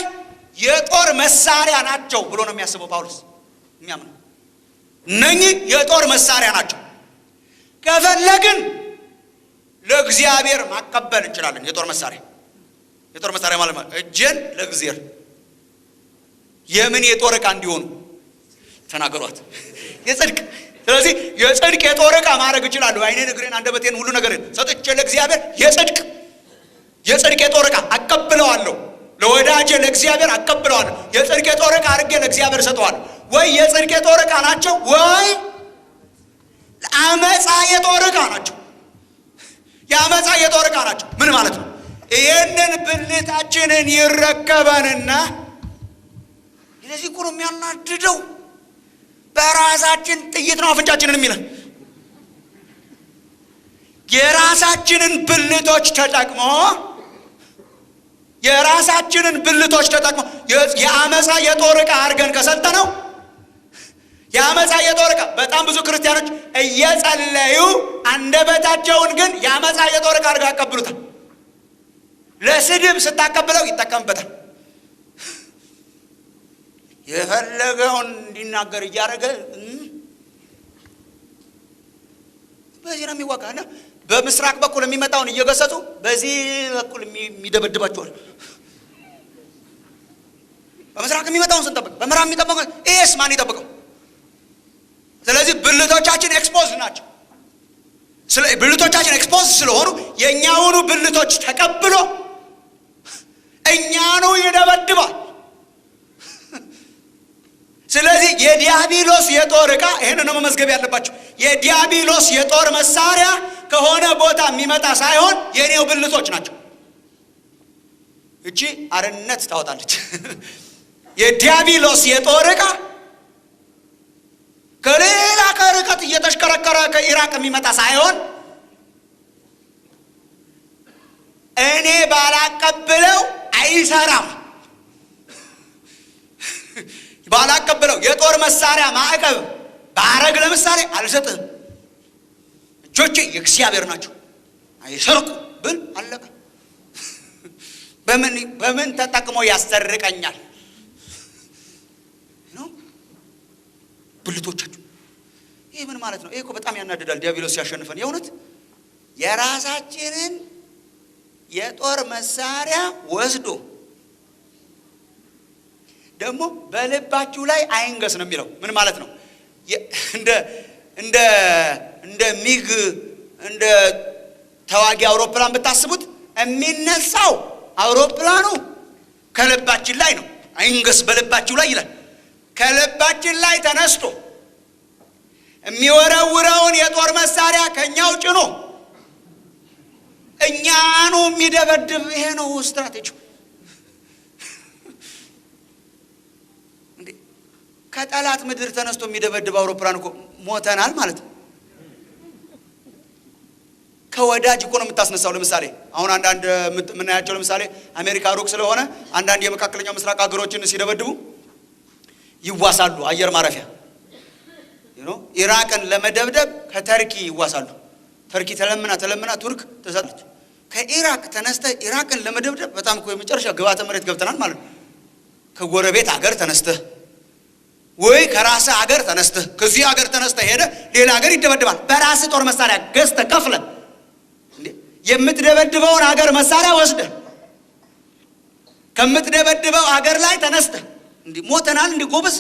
Speaker 1: የጦር መሳሪያ ናቸው ብሎ ነው የሚያስበው ጳውሎስ የሚያምነው። እነኚህ የጦር መሳሪያ ናቸው። ከፈለግን ለእግዚአብሔር ማቀበል እንችላለን። የጦር መሳሪያ ማለት እጄን ለእግዚአብሔር የምን የጦር ዕቃ እንዲሆኑ ተናገሯት፣ የጽድቅ። ስለዚህ የጽድቅ የጦር ዕቃ ማድረግ እችላለሁ። ዓይኔን፣ እግሬን፣ አንደበቴን፣ ሁሉ ነገርን ሰጥቼ ለእግዚአብሔር የጽድቅ የጦር ዕቃ አቀብለዋለሁ። ለወዳጄ ለእግዚአብሔር አቀብለዋለሁ። የጽድቅ የጦር ዕቃ አድርጌ ለእግዚአብሔር እሰጠዋለሁ። ወይ የጽድቅ የጦር ዕቃ ናቸው ወይ አመፃ የጦር ዕቃ ናቸው። የአመፃ የጦር ዕቃ ናቸው። ምን ማለት ነው? ይህንን ብልታችንን ይረከበንና ለዚህ እኮ ነው የሚያናድደው። በራሳችን ጥይት ነው አፍንጫችንን የሚለን። የራሳችንን ብልቶች ተጠቅሞ፣ የራሳችንን ብልቶች ተጠቅሞ የአመፃ የጦር ዕቃ አድርገን ከሰጠነው፣ የአመፃ የጦር ዕቃ። በጣም ብዙ ክርስቲያኖች እየጸለዩ አንደበታቸውን ግን የአመፃ የጦር ዕቃ አድርገው ያቀብሉታል። ለስድብ ስታቀብለው ይጠቀምበታል። የፈለገውን እንዲናገር እያደረገ በዚህ ነው የሚዋጋ እና በምስራቅ በኩል የሚመጣውን እየገሰጹ በዚህ በኩል የሚደበድባቸዋል። በምስራቅ የሚመጣውን ስንጠብቅ በምዕራብ የሚጠብቀው ይሄስ ማን ይጠብቀው? ስለዚህ ብልቶቻችን expose ናቸው። ብልቶቻችን expose ስለሆኑ የእኛውኑ ብልቶች ተቀብሎ እኛኑ ይደበድባል። ስለዚህ የዲያብሎስ የጦር ዕቃ፣ ይህን ነው መመዝገብ ያለባቸው። የዲያብሎስ የጦር መሳሪያ ከሆነ ቦታ የሚመጣ ሳይሆን የእኔው ብልቶች ናቸው። እቺ አርነት ታወጣለች። የዲያብሎስ የጦር ዕቃ ከሌላ ከርቀት እየተሽከረከረ ከኢራቅ የሚመጣ ሳይሆን እኔ ባላቀብለው አይሰራም። ባላቀብለው የጦር መሳሪያ ማዕቀብ ባረግ ለምሳሌ አልሰጥህም፣ እጆቼ የእግዚአብሔር ናቸው አይሰርቁ ብል አለቀ። በምን ተጠቅሞ ያሰርቀኛል? ብልቶቻችሁ ይህ ምን ማለት ነው? ይህ እኮ በጣም ያናድዳል። ዲያብሎስ ሲያሸንፈን የእውነት የራሳችንን የጦር መሳሪያ ወስዶ ደግሞ በልባችሁ ላይ አይንገስ ነው የሚለው። ምን ማለት ነው? እንደ እንደ እንደ ሚግ፣ እንደ ተዋጊ አውሮፕላን ብታስቡት የሚነሳው አውሮፕላኑ ከልባችን ላይ ነው። አይንገስ በልባችሁ ላይ ይላል። ከልባችን ላይ ተነስቶ የሚወረውረውን የጦር መሳሪያ ከኛው ጭኖ እኛኑ የሚደበድብ፣ ይሄ ነው ስትራቴጂው። እንዴ፣ ከጠላት ምድር ተነስቶ የሚደበድብ አውሮፕላን እኮ ሞተናል ማለት ነው። ከወዳጅ እኮ ነው የምታስነሳው። ለምሳሌ አሁን አንዳንድ የምናያቸው፣ ለምሳሌ አሜሪካ ሩቅ ስለሆነ አንዳንድ የመካከለኛው ምስራቅ ሀገሮችን ሲደበድቡ ይዋሳሉ። አየር ማረፊያ ኢራቅን ለመደብደብ ከተርኪ ይዋሳሉ። ተርኪ ተለምና ተለምና ቱርክ ትሰጣለች። ከኢራቅ ተነስተህ ኢራቅን ለመደብደብ በጣም እኮ የመጨረሻ ግብዓተ መሬት ገብተናል ማለት ነው። ከጎረቤት ሀገር ተነስተህ ወይ ከራስህ ሀገር ተነስተህ፣ ከዚህ ሀገር ተነስተህ ሄደህ ሌላ ሀገር ይደበድባል። በራስህ ጦር መሳሪያ ገዝተህ ከፍለህ የምትደበድበውን ሀገር መሳሪያ ወስደህ ከምትደበድበው ሀገር ላይ ተነስተህ፣ እንዲህ ሞተናል። እንዲህ ጎበዝ፣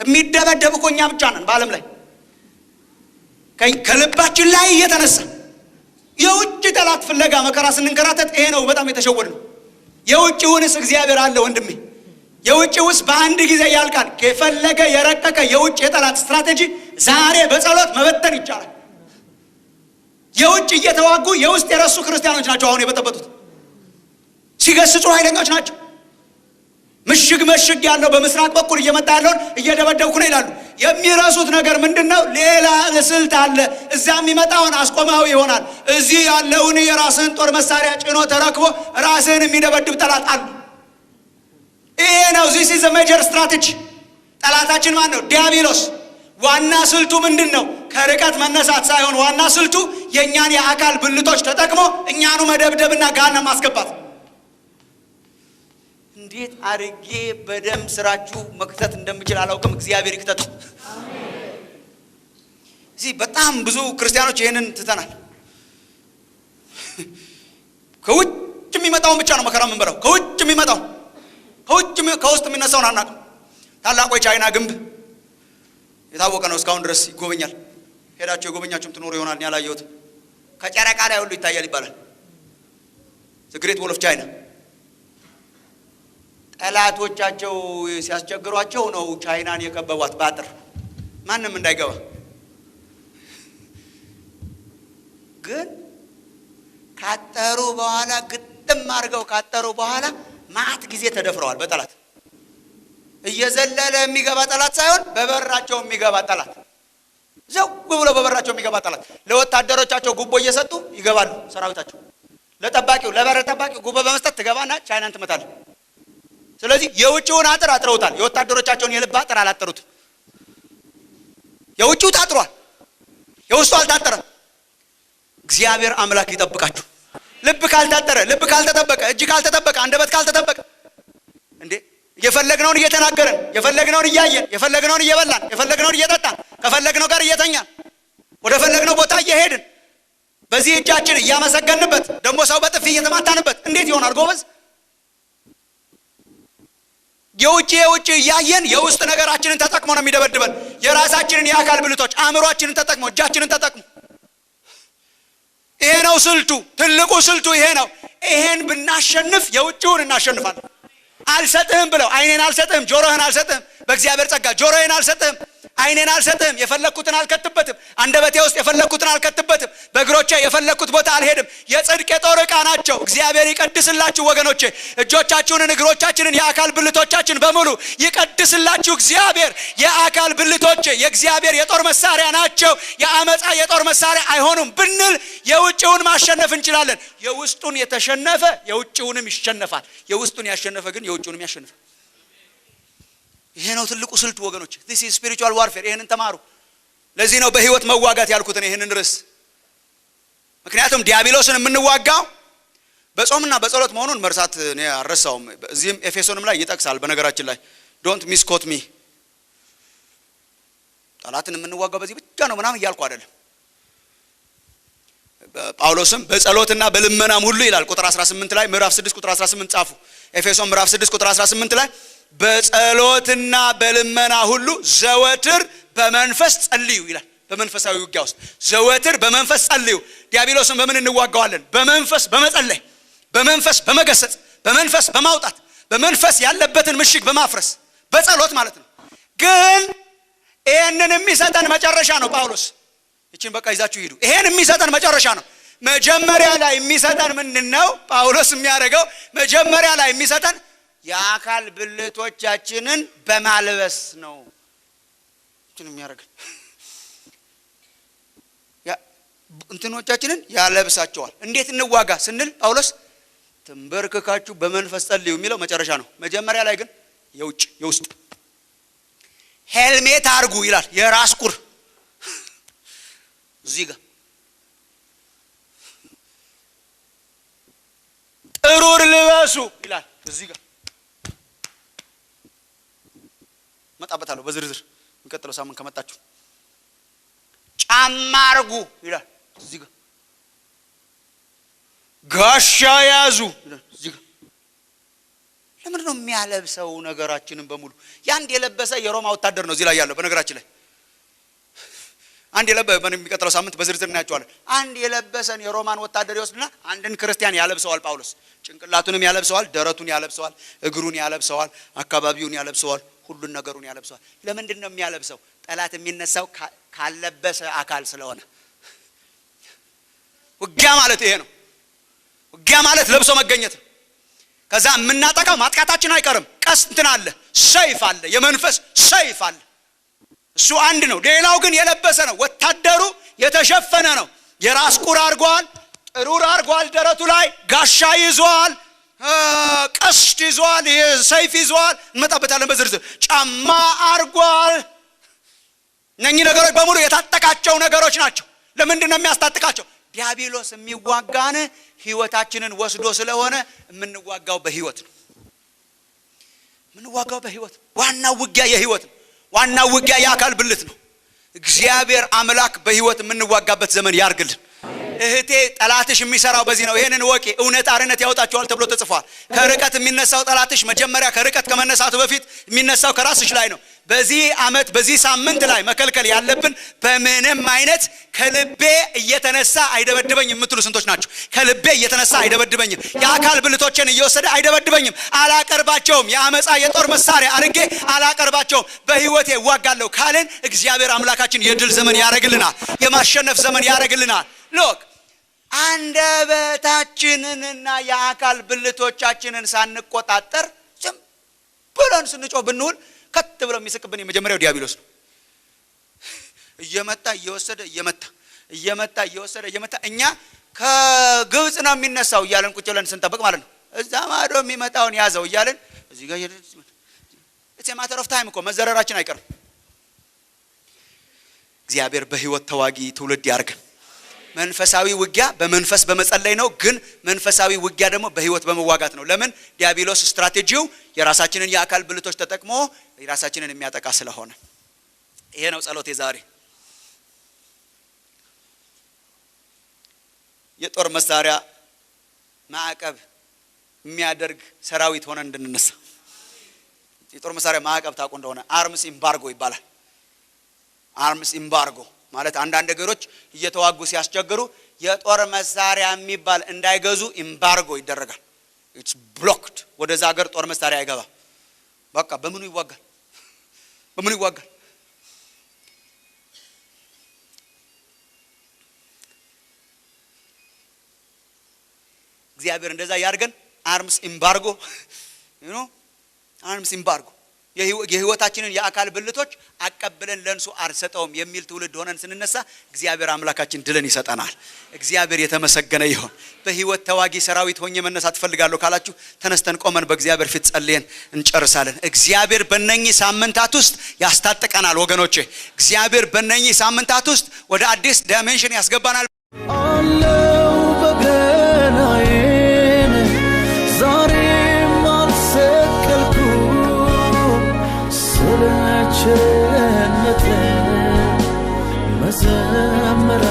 Speaker 1: የሚደበደብ እኮ እኛ ብቻ ነን በዓለም ላይ። ከልባችን ላይ እየተነሳ የውጭ ጠላት ፍለጋ መከራ ስንንከራተት ይሄ ነው በጣም የተሸወድነው። የውጭውንስ እግዚአብሔር አለ ወንድሜ። የውጭውስ በአንድ ጊዜ ያልቃል። የፈለገ የረቀቀ የውጭ የጠላት ስትራቴጂ ዛሬ በጸሎት መበተን ይቻላል። የውጭ እየተዋጉ የውስጥ የረሱ ክርስቲያኖች ናቸው አሁን የበጠበጡት። ሲገስጹ ኃይለኞች ናቸው። ምሽግ መሽግ ያለው በምስራቅ በኩል እየመጣ ያለውን እየደበደብኩ ነው ይላሉ። የሚረሱት ነገር ምንድን ነው? ሌላ ስልት አለ። እዛ የሚመጣውን አስቆመው ይሆናል። እዚህ ያለውን የራስህን ጦር መሳሪያ ጭኖ ተረክቦ ራስህን የሚደበድብ ጠላት አለ። ይሄ ነው፣ this is major strategy። ጠላታችን ማን ነው? ዲያብሎስ። ዋና ስልቱ ምንድን ነው? ከርቀት መነሳት ሳይሆን ዋና ስልቱ የእኛን የአካል ብልቶች ተጠቅሞ እኛኑ መደብደብና ገሃነም ማስገባት። እንዴት አድርጌ በደም ስራችሁ መክተት እንደምችል አላውቅም። እግዚአብሔር ይክተተው። እዚህ በጣም ብዙ ክርስቲያኖች ይህንን ትተናል። ከውጭ የሚመጣውን ብቻ ነው መከራ የምንበላው። ከውጭ የሚመጣው፣ ከውጭ፣ ከውስጥ የሚነሳውን አናውቅም። ታላቁ የቻይና ግንብ የታወቀ ነው። እስካሁን ድረስ ይጎበኛል። ሄዳችሁ የጎበኛችሁም ትኖሩ ይሆናል። እኔ አላየሁትም። ከጨረቃ ላይ ሁሉ ይታያል ይባላል። Great Wall of China። ጠላቶቻቸው ሲያስቸግሯቸው ነው ቻይናን የከበቧት በአጥር ማንም እንዳይገባ። ግን ካጠሩ በኋላ፣ ግጥም አድርገው ካጠሩ በኋላ ማአት ጊዜ ተደፍረዋል በጠላት። እየዘለለ የሚገባ ጠላት ሳይሆን በበራቸው የሚገባ ጠላት፣ ዘው ብሎ በበራቸው የሚገባ ጠላት። ለወታደሮቻቸው ጉቦ እየሰጡ ይገባሉ ሰራዊታቸው። ለጠባቂው፣ ለበር ጠባቂው ጉቦ በመስጠት ትገባና ቻይናን ትመታለህ። ስለዚህ የውጭውን አጥር አጥረውታል። የወታደሮቻቸውን የልብ አጥር አላጠሩትም። የውጭው ታጥሯል፣ የውስጡ አልታጠረም። እግዚአብሔር አምላክ ይጠብቃችሁ። ልብ ካልታጠረ፣ ልብ ካልተጠበቀ፣ እጅ ካልተጠበቀ፣ አንደበት ካልተጠበቀ፣ እንዴ፣ የፈለግነውን እየተናገረን፣ የፈለግነውን እያየን፣ የፈለግነውን እየበላን፣ የፈለግነውን እየጠጣን፣ ከፈለግነው ጋር እየተኛን፣ ወደ ፈለግነው ቦታ እየሄድን፣ በዚህ እጃችን እያመሰገንበት ደግሞ ሰው በጥፊ እየተማታንበት እንዴት ይሆናል ጎበዝ? የውጭ የውጭ እያየን የውስጥ ነገራችንን ተጠቅሞ ነው የሚደበድበን። የራሳችንን የአካል ብልቶች፣ አእምሯችንን ተጠቅሞ፣ እጃችንን ተጠቅሞ። ይሄ ነው ስልቱ፣ ትልቁ ስልቱ ይሄ ነው። ይሄን ብናሸንፍ የውጭውን እናሸንፋለን። አልሰጥህም ብለው፣ አይኔን አልሰጥህም፣ ጆሮህን አልሰጥህም። በእግዚአብሔር ጸጋ ጆሮዬን አልሰጥህም፣ አይኔን አልሰጥህም፣ የፈለግኩትን አልከትበትም፣ አንደበቴ ውስጥ የፈለግኩትን አልከትበትም፣ በእግሮቼ የፈለግኩት ቦታ አልሄድም። የጽድቅ የጦር ዕቃ ናቸው። እግዚአብሔር ይቀድስላችሁ ወገኖቼ፣ እጆቻችሁንን፣ እግሮቻችንን፣ የአካል ብልቶቻችን በሙሉ ይቀድስላችሁ እግዚአብሔር። የአካል ብልቶቼ የእግዚአብሔር የጦር መሳሪያ ናቸው፣ የአመፃ የጦር መሳሪያ አይሆኑም ብንል የውጭውን ማሸነፍ እንችላለን። የውስጡን የተሸነፈ የውጭውንም ይሸነፋል። የውስጡን ያሸነፈ ግን የውጭውንም ያሸንፋል። ይሄ ነው ትልቁ ስልቱ ወገኖች። This is spiritual warfare። ይሄንን ተማሩ። ለዚህ ነው በህይወት መዋጋት ያልኩት ይሄንን ርዕስ። ምክንያቱም ዲያብሎስን የምንዋጋው በጾምና በጸሎት መሆኑን መርሳት እኔ አልረሳውም። እዚህም ኤፌሶንም ላይ ይጠቅሳል። በነገራችን ላይ don't misquote me፣ ጠላትን የምንዋጋው በዚህ ብቻ ነው ምናምን እያልኩ አይደለም። ጳውሎስም በጸሎትና በልመናም ሁሉ ይላል። ቁጥር 18 ላይ፣ ምዕራፍ 6 ቁጥር 18 ጻፉ። ኤፌሶን ምዕራፍ 6 ቁጥር 18 ላይ በጸሎትና በልመና ሁሉ ዘወትር በመንፈስ ጸልዩ ይላል። በመንፈሳዊ ውጊያ ውስጥ ዘወትር በመንፈስ ጸልዩ። ዲያብሎስን በምን እንዋጋዋለን? በመንፈስ በመጸለይ፣ በመንፈስ በመገሰጽ፣ በመንፈስ በማውጣት፣ በመንፈስ ያለበትን ምሽግ በማፍረስ፣ በጸሎት ማለት ነው። ግን ይሄንን የሚሰጠን መጨረሻ ነው። ጳውሎስ ይችን በቃ ይዛችሁ ሂዱ። ይሄን የሚሰጠን መጨረሻ ነው። መጀመሪያ ላይ የሚሰጠን ምንድን ነው? ጳውሎስ የሚያደርገው መጀመሪያ ላይ የሚሰጠን የአካል ብልቶቻችንን በማልበስ ነው። እንትን የሚያደርገን እንትኖቻችንን ያለብሳቸዋል። እንዴት እንዋጋ ስንል ጳውሎስ ተንበርክካችሁ በመንፈስ ጸልዩ የሚለው መጨረሻ ነው። መጀመሪያ ላይ ግን የውጭ የውስጥ ሄልሜት አርጉ ይላል። የራስ ቁር እዚህ ጋር፣ ጥሩር ልበሱ ይላል። እዚህ ጋር እመጣበታለሁ በዝርዝር የሚቀጥለው ሳምንት ከመጣችሁ። ጫማ አርጉ ይላል። እዚህ ጋር ጋሻ ያዙ ይላል። እዚህ ጋር ለምንድን ነው የሚያለብሰው ነገራችንን በሙሉ? ያንድ የለበሰ የሮማ ወታደር ነው እዚህ ላይ ያለው። በነገራችን ላይ አንድ የሚቀጥለው ሳምንት በዝርዝር እናያቸዋለን። አንድ የለበሰን የሮማን ወታደር ይወስድና አንድን ክርስቲያን ያለብሰዋል። ጳውሎስ ጭንቅላቱንም ያለብሰዋል፣ ደረቱን ያለብሰዋል፣ እግሩን ያለብሰዋል፣ አካባቢውን ያለብሰዋል፣ ሁሉን ነገሩን ያለብሰዋል። ለምንድን ነው የሚያለብሰው? ጠላት የሚነሳው ካለበሰ አካል ስለሆነ። ውጊያ ማለት ይሄ ነው። ውጊያ ማለት ለብሶ መገኘት ነው። ከዛ የምናጠቃው ማጥቃታችን አይቀርም። ቀስት እንትን አለ፣ ሰይፍ አለ፣ የመንፈስ ሰይፍ አለ። እሱ አንድ ነው። ሌላው ግን የለበሰ ነው። ወታደሩ የተሸፈነ ነው። የራስ ቁር አድርጓል፣ ጥሩር አድርጓል፣ ደረቱ ላይ ጋሻ ይዟል፣ ቀስት ይዟል፣ ሰይፍ ይዟል። እንመጣበታለን በዝርዝር። ጫማ አድርጓል። እነኚህ ነገሮች በሙሉ የታጠቃቸው ነገሮች ናቸው። ለምንድን ነው የሚያስታጥቃቸው? ዲያብሎስ የሚዋጋን ህይወታችንን ወስዶ ስለሆነ የምንዋጋው በህይወት ነው። የምንዋጋው በህይወት። ዋናው ውጊያ የህይወት ነው። ዋናው ውጊያ የአካል ብልት ነው። እግዚአብሔር አምላክ በህይወት የምንዋጋበት ዘመን ያርግልን። እህቴ፣ ጠላትሽ የሚሰራው በዚህ ነው። ይሄንን እወቂ። እውነት አርነት ያወጣችኋል ተብሎ ተጽፏል። ከርቀት የሚነሳው ጠላትሽ መጀመሪያ ከርቀት ከመነሳቱ በፊት የሚነሳው ከራስሽ ላይ ነው። በዚህ ዓመት፣ በዚህ ሳምንት ላይ መከልከል ያለብን በምንም አይነት ከልቤ እየተነሳ አይደበድበኝም የምትሉ ስንቶች ናቸው? ከልቤ እየተነሳ አይደበድበኝም፣ የአካል ብልቶችን እየወሰደ አይደበድበኝም፣ አላቀርባቸውም፣ የአመፃ የጦር መሳሪያ አድርጌ አላቀርባቸውም፣ በህይወቴ እዋጋለሁ ካልን እግዚአብሔር አምላካችን የድል ዘመን ያደርግልናል፣ የማሸነፍ ዘመን ያደርግልናል። Look፣ አንደበታችንንና የአካል ብልቶቻችንን ሳንቆጣጠር ዝም ብለን ስንጮህ ብንውል ከት ብሎ የሚስቅብን የመጀመሪያው ዲያብሎስ ነው። እየመጣ እየወሰደ፣ እየመታ እየመታ፣ እየወሰደ እየመታ፣ እኛ ከግብፅ ነው የሚነሳው እያለን ቁጭ ብለን ስንጠብቅ ማለት ነው። እዛ ማዶ የሚመጣውን ያዘው እያለን እዚህ ጋር it's matter of time እኮ መዘረራችን አይቀርም። እግዚአብሔር በህይወት ተዋጊ ትውልድ ያርገን። መንፈሳዊ ውጊያ በመንፈስ በመጸለይ ነው። ግን መንፈሳዊ ውጊያ ደግሞ በህይወት በመዋጋት ነው። ለምን? ዲያብሎስ ስትራቴጂው የራሳችንን የአካል ብልቶች ተጠቅሞ የራሳችንን የሚያጠቃ ስለሆነ። ይሄ ነው ጸሎቴ ዛሬ። የጦር መሳሪያ ማዕቀብ የሚያደርግ ሰራዊት ሆነን እንድንነሳ። የጦር መሳሪያ ማዕቀብ ታውቁ እንደሆነ arms embargo ይባላል። Arms embargo ማለት አንዳንድ ነገሮች እየተዋጉ ሲያስቸግሩ የጦር መሳሪያ የሚባል እንዳይገዙ embargo ይደረጋል። It's blocked። ወደዛ ሀገር ጦር መሳሪያ አይገባም። በቃ በምኑ ይዋጋል? በምኑ ይዋጋል? እግዚአብሔር እንደዛ ያርገን። Arms embargo, arms embargo፣ የህይወታችንን የአካል ብልቶች አቀብለን ለእንሱ አልሰጠውም የሚል ትውልድ ሆነን ስንነሳ እግዚአብሔር አምላካችን ድልን ይሰጠናል። እግዚአብሔር የተመሰገነ ይሁን። በህይወት ተዋጊ ሰራዊት ሆኜ መነሳት እፈልጋለሁ ካላችሁ ተነስተን ቆመን በእግዚአብሔር ፊት ጸልየን እንጨርሳለን። እግዚአብሔር በእነኚህ ሳምንታት ውስጥ ያስታጥቀናል ወገኖቼ። እግዚአብሔር በእነኚህ ሳምንታት ውስጥ ወደ አዲስ dimension ያስገባናል።
Speaker 3: አለው በገናዬን፣ ዛሬም አልሰቀልኩም፣ ስለ ቸርነት መዘመር።